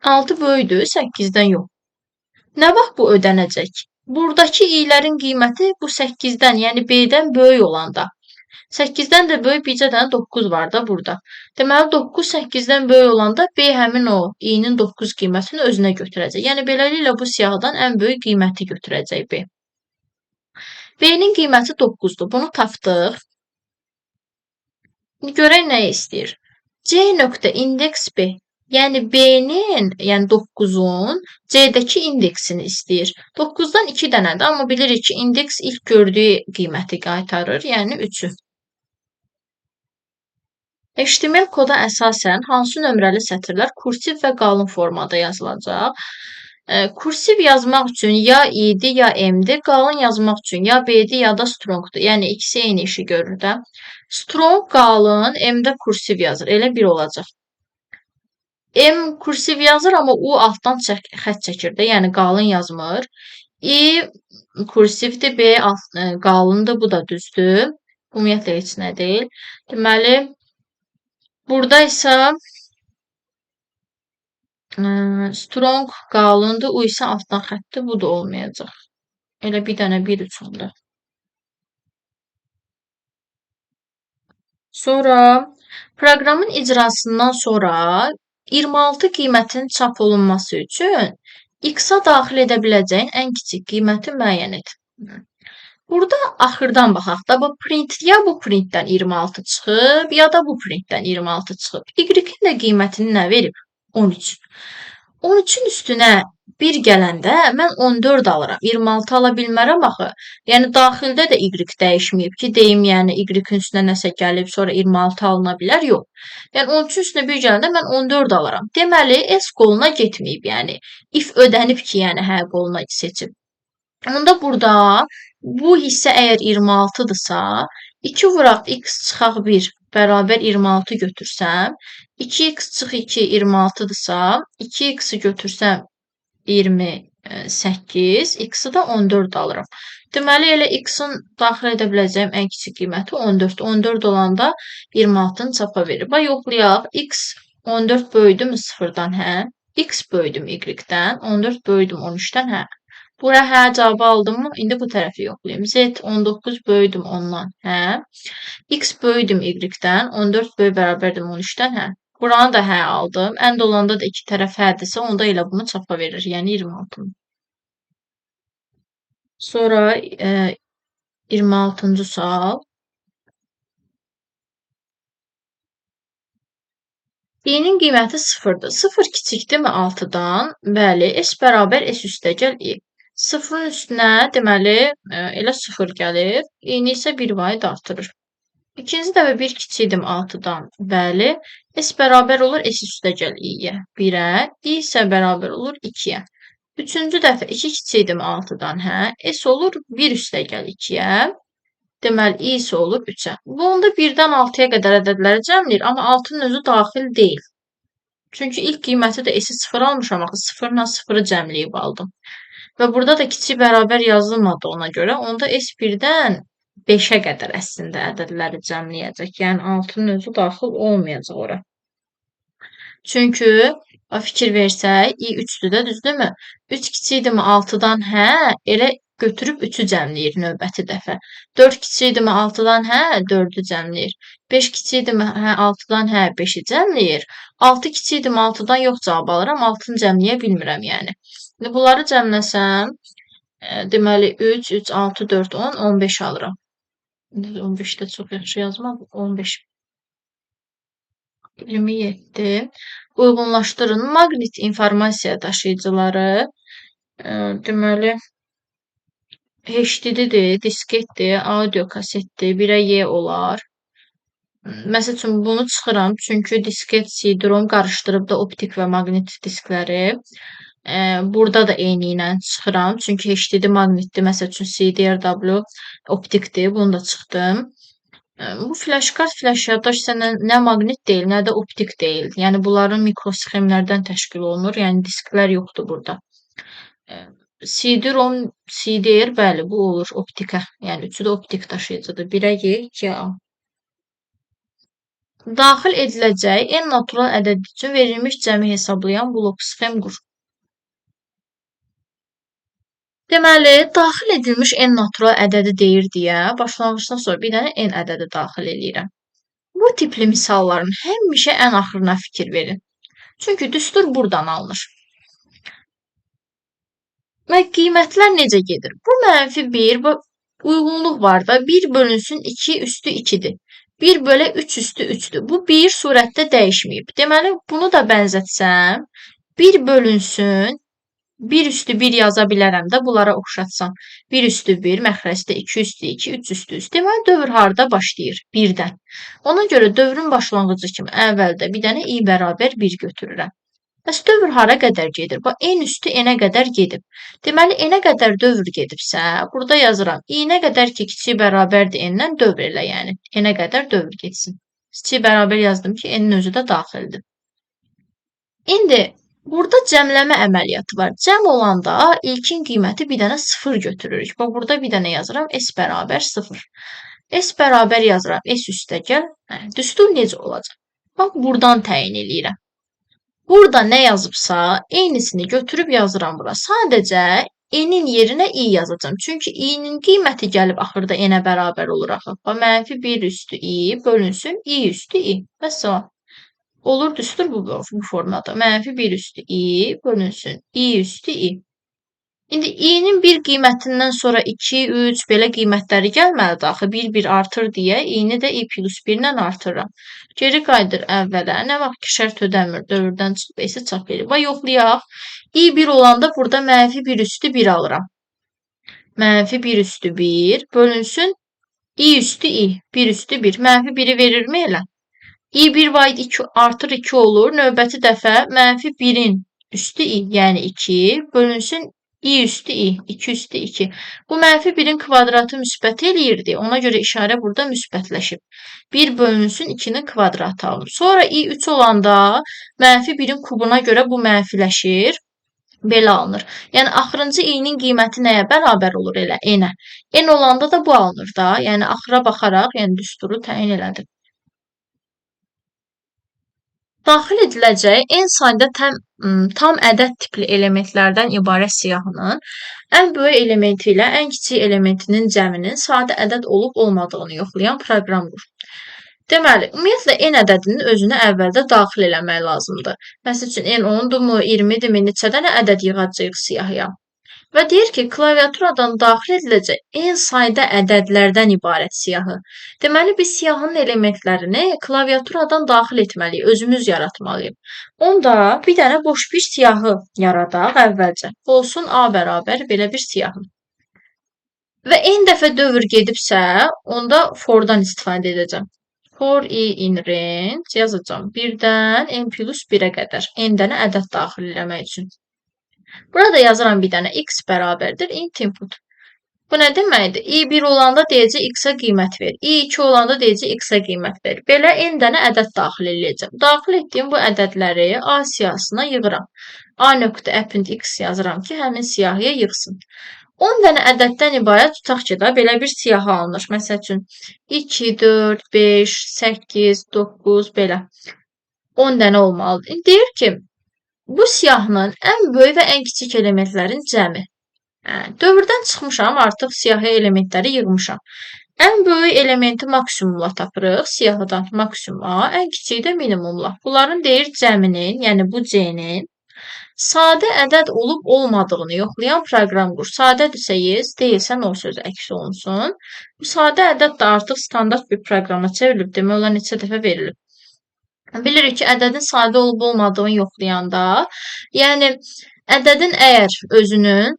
6 böyükdür, 8-dən yox. Nə vaxt bu ödənəcək? Buradakı i-lərin qiyməti bu 8-dən, yəni B-dən böyük olanda. 8-dən də böyük bircə dənə 9 var da burada. Deməli, 9 8-dən böyük olanda B həmin o i-nin 9 qiymətini özünə götürəcək. Yəni, beləliklə bu siyahıdan ən böyük qiyməti götürəcək B. B-nin qiyməti 9-dur. Bunu tapdıq. İndi görək nə istəyir. C nöqtə indeks B. Yəni B-nin, yəni 9-un C-dəki indeksini istəyir. 9-dan 2 dənədir, amma bilirik ki, indeks ilk gördüyü qiyməti qaytarır, yəni 3-ü. HTML koda əsasən hansı nömrəli sətirlər kursiv və qalın formada yazılacaq? Kursiv yazmaq üçün ya I-dir, ya M-dir. Qalın yazmaq üçün ya B-dir, ya da strong-dur. Yəni ikisi eyni işi görür də. Strong qalın, M-də kursiv yazır. Elə bir olacaq. M kursiv yazır, amma U altdan xətt çəkir də, yəni qalın yazmır. I kursivdir, B qalındır, bu da düzdür. Ümumiyyətlə heç nə deyil. Deməli, burada isə strong qalındır, U isə altdan xəttdir, bu da olmayacaq. Elə bir dənə 1 üçündür. Sonra proqramın icrasından sonra 26 qiymətinin çap olunması üçün x-a daxil edə biləcəyin ən kiçik qiyməti müəyyən et. Burada axırdan baxaq da, bu print ya bu printdən 26 çıxıb, ya da bu printdən 26 çıxıb. Y-in də qiymətini nə verib? 13. 13-ün üstünə 1 gələndə mən 14 alıram. 26 ala bilmərəm axı. Yəni daxildə də Y dəyişməyib ki, deyim, yəni Y-in üstünə nəsə gəlib, sonra 26 alına bilər. Yox. Yəni 13-ün üstünə 1 gələndə mən 14 alıram. Deməli, S qoluna getməyib, yəni if ödənib ki, yəni hə qoluna seçib. Onda burada bu hissə əgər 26-dırsa, 2 vuraq x çıxaq 1 bərabər 26 götürsəm, 2x çıx 2 26-dırsa, 2x-i götürsəm 28, x-i də 14 alıram. Deməli, elə x-in daxil edə biləcəyim ən kiçik qiyməti 14. 14 olanda 26-nı çapa verir. Bax, yoxlayaq. X 14 böyüdümü 0-dan? Hə. X böyüdüm y-dən, 14 böyüdüm 13-dən? Hə. Bura hə cavabı aldım mı? İndi bu tərəfi yoxlayım. Z 19 böyüdüm 10-dan? Hə. X böyüdüm y-dən, 14 böyük bərabərdim 13-dən? Hə. Buranı da hə aldım. Ənd olanda da iki tərəf hədirsə, onda elə bunu çapa verir. Yəni 26-nı. Sonra 26-cı sual. İ-nin qiyməti 0-dır. 0 kiçikdirmi 6-dan? Bəli. S bərabər S üstəgəl I. 0-ın üstünə deməli elə 0 gəlir. İ-ni isə 1 vahid artırır. İkinci dəfə 1 kiçikdim 6-dan. Bəli. S bərabər olur S üstəgəl I-yə. 1-ə. I isə bərabər olur 2-yə. Üçüncü dəfə 2 kiçikdim 6-dan. Hə. S olur 1 üstəgəl 2-yə. Deməli, I isə olur 3-ə. Bu onda 1-dən 6-ya qədər ədədləri cəmləyir, amma 6-nın özü daxil deyil. Çünki ilk qiyməti də S-i 0 almışam, axı 0 ilə 0-ı cəmləyib aldım. Və burada da kiçik bərabər yazılmadı ona görə. Onda S 1-dən 5-ə qədər əslində ədədləri cəmləyəcək. Yəni 6-nın özü daxil olmayacaq ora. Çünki fikir versək, I 3-dür də, düzdürmü? 3 kiçikdirmi 6-dan? Hə, elə götürüb 3-ü cəmləyir növbəti dəfə. 4 kiçikdirmi 6-dan? Hə, 4-ü cəmləyir. 5 kiçikdirmi? Hə, 6-dan? Hə, 5-i cəmləyir. 6 kiçikdirmi 6-dan? Yox cavab alıram. 6-nı cəmləyə bilmirəm yəni. İndi bunları cəmləsəm, deməli 3, 3, 6, 4, 10, 15 alıram. 15 də çox yaxşı yazmadım. 15. 27. Uyğunlaşdırın. Maqnit informasiya daşıyıcıları. Deməli, HDD-dir, disketdir, audio kasetdir, 1-ə Y olar. Məsəl üçün, bunu çıxıram, çünki disket, CD-ROM qarışdırıb da optik və maqnit diskləri. Burada da eyni ilə çıxıram, çünki HDD maqnitdir, məsəl üçün CD-RW optikdir, bunu da çıxdım. Bu flash kart, flash yaddaş isə nə maqnit deyil, nə də optik deyil. Yəni, bunların mikrosxemlərdən təşkil olunur, yəni disklər yoxdur burada. CD-ROM, CDR, bəli, bu olur optikə. Yəni, üçü də optik daşıyıcıdır. 1-ə Y, 2-yə A. Daxil ediləcək n natural ədədi üçün verilmiş cəmi hesablayan blok sxem qur. Deməli, daxil edilmiş n natural ədədi deyir deyə, başlanğıcdan sonra bir dənə n ədədi daxil eləyirəm. Bu tipli misalların həmişə ən axırına fikir verin. Çünki düstur buradan alınır. Və qiymətlər necə gedir? Bu mənfi 1, bu uyğunluq var da 1 bölünsün 2 üstü 2-dir. 1 bölə 3 üstü 3-dür. Bu 1 surətdə dəyişməyib. Deməli, bunu da bənzətsəm, 1 bölünsün 1 üstü 1 yaza bilərəm də, bunlara oxşatsam. 1 üstü 1, məxrəcdə 2 üstü 2, 3 üstü 3. Deməli, dövr harda başlayır? 1-dən. Ona görə dövrün başlanğıcı kimi əvvəldə bir dənə i bərabər 1 götürürəm. Bəs dövr hara qədər gedir? Bax, n üstü n-ə qədər gedib. Deməli, n-ə qədər dövr gedibsə, burada yazıram. I-nə qədər ki, kiçik bərabərdir n-dən dövr elə, yəni. N-ə qədər dövr getsin. Kiçik bərabər yazdım ki, n-in özü də daxildir. İndi burada cəmləmə əməliyyatı var. Cəm olanda ilkin qiyməti bir dənə 0 götürürük. Bax, burada bir dənə yazıram. S bərabər 0. S bərabər yazıram. S üstəgəl. Düstur necə olacaq? Bax, buradan təyin eləyirəm. Burada nə yazıbsa, eynisini götürüb yazıram bura. Sadəcə N-in yerinə i yazacağam. Çünki i-nin qiyməti gəlib axırda n-ə bərabər olur axı. Bax, mənfi 1 üstü i bölünsün i üstü i. Vəssalam. Olur düstur bu formada. Mənfi 1 üstü i bölünsün i üstü i. İndi i-nin bir qiymətindən sonra 2, 3 belə qiymətləri gəlməlidir axı. 1, 1 artır deyə i-ni də i plus 1 ilə artırıram. Geri qayıdır əvvələ. Nə vaxt ki şərt ödənmir, dövrdən çıxıb s-i çap edir. Bax, yoxlayaq. i 1 olanda burada mənfi 1 üstü 1 alıram. Mənfi 1 üstü 1 bölünsün i üstü i. 1 üstü 1. Mənfi 1-i verirmi elə? i 1 var 2 artır 2 olur. Növbəti dəfə mənfi 1-in üstü i, yəni 2 bölünsün i üstü i, 2 üstü 2. Bu mənfi 1-in kvadratı müsbət eləyirdi. Ona görə işarə burada müsbətləşib. 1 bölünsün 2-nin kvadratı alınır. Sonra i 3 olanda mənfi 1-in kubuna görə bu mənfiləşir. Belə alınır. Yəni axırıncı i-nin qiyməti nəyə bərabər olur elə? N-ə. N olanda da bu alınır da. Yəni axıra baxaraq, yəni düsturu təyin elədim. Daxil ediləcək n sayda tam ədəd tipli elementlərdən ibarət siyahının ən böyük elementi ilə ən kiçik elementinin cəminin sadə ədəd olub olmadığını yoxlayan proqram qur. Deməli, ümumiyyətlə n ədədinin özünü əvvəldə daxil eləmək lazımdır. Məsəl üçün n 10-durmu, 20-dirmi, neçə dənə ədəd yığacağıq siyahıya? Və deyir ki, klaviaturadan daxil ediləcək n sayda ədədlərdən ibarət siyahı. Deməli, biz siyahının elementlərini klaviaturadan daxil etməliyik, özümüz yaratmalıyıq. Onda bir dənə boş bir siyahı yaradaq əvvəlcə. Olsun A bərabər belə bir siyahı. Və n dəfə dövr gedibsə, onda for'dan istifadə edəcəm. For i in range yazacağam. 1-dən n plus 1-ə qədər n dənə ədəd daxil eləmək üçün. Burada yazıram bir dənə x bərabərdir int input. Bu nə deməkdir? i1 olanda deyəcək x-ə qiymət ver. i2 olanda deyəcək x-ə qiymət ver. Belə n dənə ədəd daxil eləyəcəm. Daxil etdiyim bu ədədləri A siyahısına yığıram. A nöqtə append x yazıram ki, həmin siyahıya yığsın. 10 dənə ədəddən ibarət tutaq ki, da belə bir siyahı alınır. Məsəl üçün 2, 4, 5, 8, 9 belə. 10 dənə olmalıdır. İndi deyir ki, bu siyahının ən böyük və ən kiçik elementlərin cəmi. Dövrdən çıxmışam, artıq siyahı elementləri yığmışam. Ən böyük elementi maksimumla tapırıq, siyahıdan maksimum A, ən kiçiyi də minimumla. Bunların deyir cəminin, yəni bu C-nin sadə ədəd olub olmadığını yoxlayan proqram qur. Sadədirsə yes, deyilsə no sözü əks olunsun. Bu sadə ədəd də artıq standart bir proqrama çevrilib, demək olar neçə dəfə verilib. Bilirik ki, ədədin sadə olub olmadığını yoxlayanda, yəni ədədin əgər özünün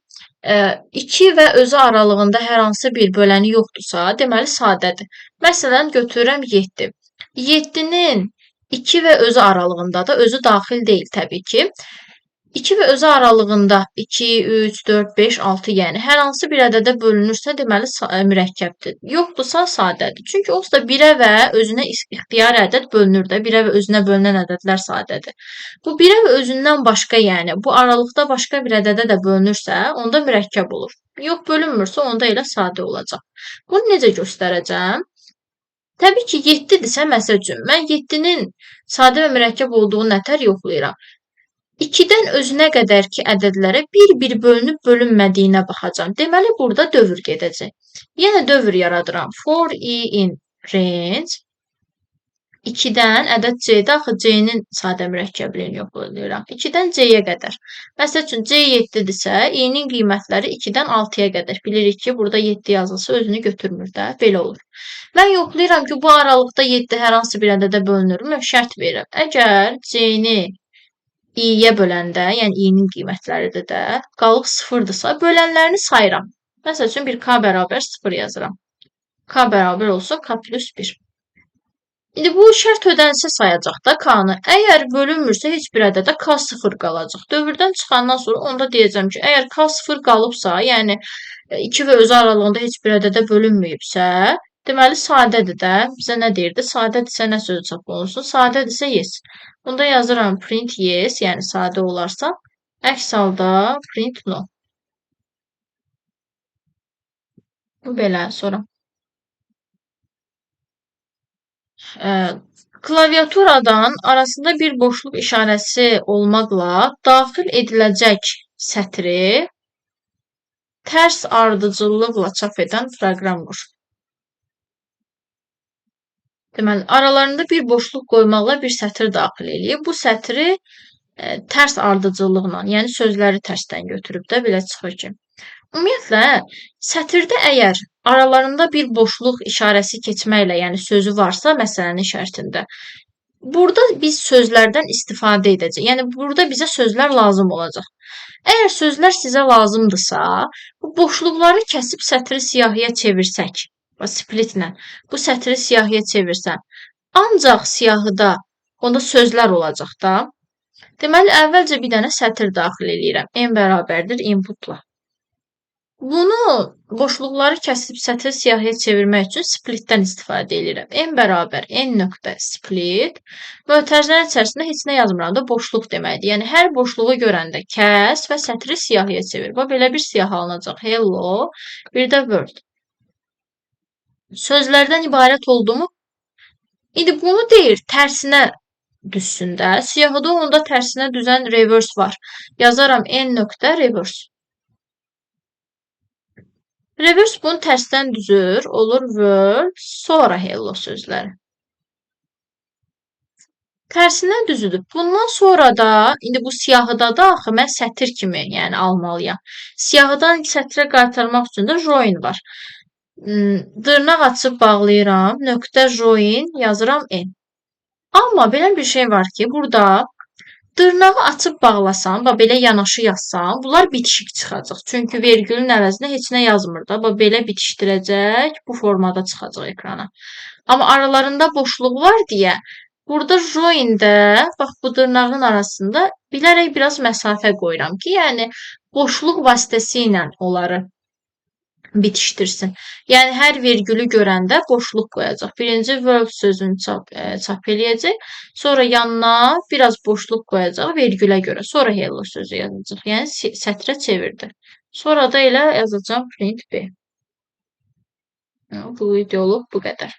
2 və özü aralığında hər hansı bir böləni yoxdursa, deməli sadədir. Məsələn, götürürəm 7. 7-nin 2 və özü aralığında da, özü daxil deyil təbii ki. 2 və özü aralığında 2, 3, 4, 5, 6, yəni hər hansı bir ədədə bölünürsə, deməli mürəkkəbdir. Yoxdursa sadədir. Çünki onsuz da 1-ə və özünə ixtiyari ədəd bölünür də. 1-ə və özünə bölünən ədədlər sadədir. Bu 1-ə və özündən başqa, yəni bu aralıqda başqa bir ədədə də bölünürsə, onda mürəkkəb olur. Yox, bölünmürsə, onda elə sadə olacaq. Bunu necə göstərəcəm? Təbii ki, 7-dirsə, məsəl üçün, mən 7-nin sadə və mürəkkəb olduğunu nətər yoxlayıram? 2-dən özünə qədər ki ədədlərə bir-bir bölünüb bölünmədiyinə baxacağam. Deməli, burada dövr gedəcək. Yenə dövr yaradıram. For i in range 2-dən ədəd C-də, axı C-nin sadə mürəkkəbliyini yoxlayıram. 2-dən C-yə qədər. Məsəl üçün, C 7-dirsə, i-nin qiymətləri 2-dən 6-ya qədər. Bilirik ki, burada 7 yazılsa özünü götürmür də. Belə olur. Mən yoxlayıram ki, bu aralıqda 7 hər hansı bir ədədə bölünürmü? Şərt verirəm. Əgər C-ni i-yə böləndə, yəni i-nin qiymətləridir də, qalıq 0-dırsa, bölənlərini sayıram. Məsəl üçün, bir k bərabər 0 yazıram. K bərabər olsun k plus 1. İndi bu şərt ödənsə sayacaq da k-nı. Əgər bölünmürsə heç bir ədədə k 0 qalacaq. Dövrdən çıxandan sonra onda deyəcəm ki, əgər k 0 qalıbsa, yəni 2 və özü aralığında heç bir ədədə bölünməyibsə, deməli sadədir də. Bizə nə deyirdi? Sadədirsə nə sözü çap olunsun? Sadədirsə yes. Bunda yazıram print yes, yəni sadə olarsa. Əks halda print no. Bu belə sonra. Klaviaturadan arasında bir boşluq işarəsi olmaqla daxil ediləcək sətri Tərs ardıcıllıqla çap edən proqram qur. Deməli, aralarında bir boşluq qoymaqla bir sətir daxil eləyib. Bu sətri tərs ardıcıllıqla, yəni sözləri tərsdən götürüb də belə çıxır ki. Ümumiyyətlə, sətirdə əgər aralarında bir boşluq işarəsi keçməklə, yəni sözü varsa məsələnin şərtində, burada biz sözlərdən istifadə edəcəyik. Yəni burada bizə sözlər lazım olacaq. Əgər sözlər sizə lazımdırsa, bu boşluqları kəsib sətri siyahıya çevirsək, splitlə bu sətri siyahıya çevirsəm, ancaq siyahıda onda sözlər olacaq da. Deməli, əvvəlcə bir dənə sətir daxil eləyirəm. N bərabərdir inputla. Bunu boşluqları kəsib sətri siyahıya çevirmək üçün splitdən istifadə eləyirəm. N bərabər N nöqtə split. Mötərizənin içərisində heç nə yazmıram da, boşluq deməkdir. Yəni, hər boşluğu görəndə kəs və sətri siyahıya çevir. Bax, belə bir siyahı alınacaq. Hello, bir də world. Sözlərdən ibarət oldu mu? İndi bunu deyir, tərsinə düzsün də. Siyahıda onda tərsinə düzən reverse var. Yazaram N nöqtə reverse. Reverse bunu tərsdən düzür. Olur world, sonra hello sözləri. Tərsindən düzülüb. Bundan sonra da, indi bu siyahıda da axı mən sətir kimi, yəni almalıyam. Siyahıdan sətrə qaytarmaq üçün də join var. Dırnaq açıb bağlayıram, nöqtə join yazıram N. Amma belə bir şey var ki, burada dırnağı açıb bağlasam, bax belə yanaşı yazsam, bunlar bitişik çıxacaq. Çünki vergülün əvəzinə heç nə yazmır da. Bax belə bitişdirəcək, bu formada çıxacaq ekrana. Amma aralarında boşluq var deyə, burada join-də, bax bu dırnağın arasında bilərək biraz məsafə qoyuram ki, yəni boşluq vasitəsilə onları bitişdirsin. Yəni hər vergülü görəndə boşluq qoyacaq. Birinci world sözünü çap eləyəcək. Sonra yanına biraz boşluq qoyacaq vergülə görə. Sonra hello sözü yazacaq. Yəni sətrə çevirdi. Sonra da elə yazacağam print B. Bu videoluq bu qədər.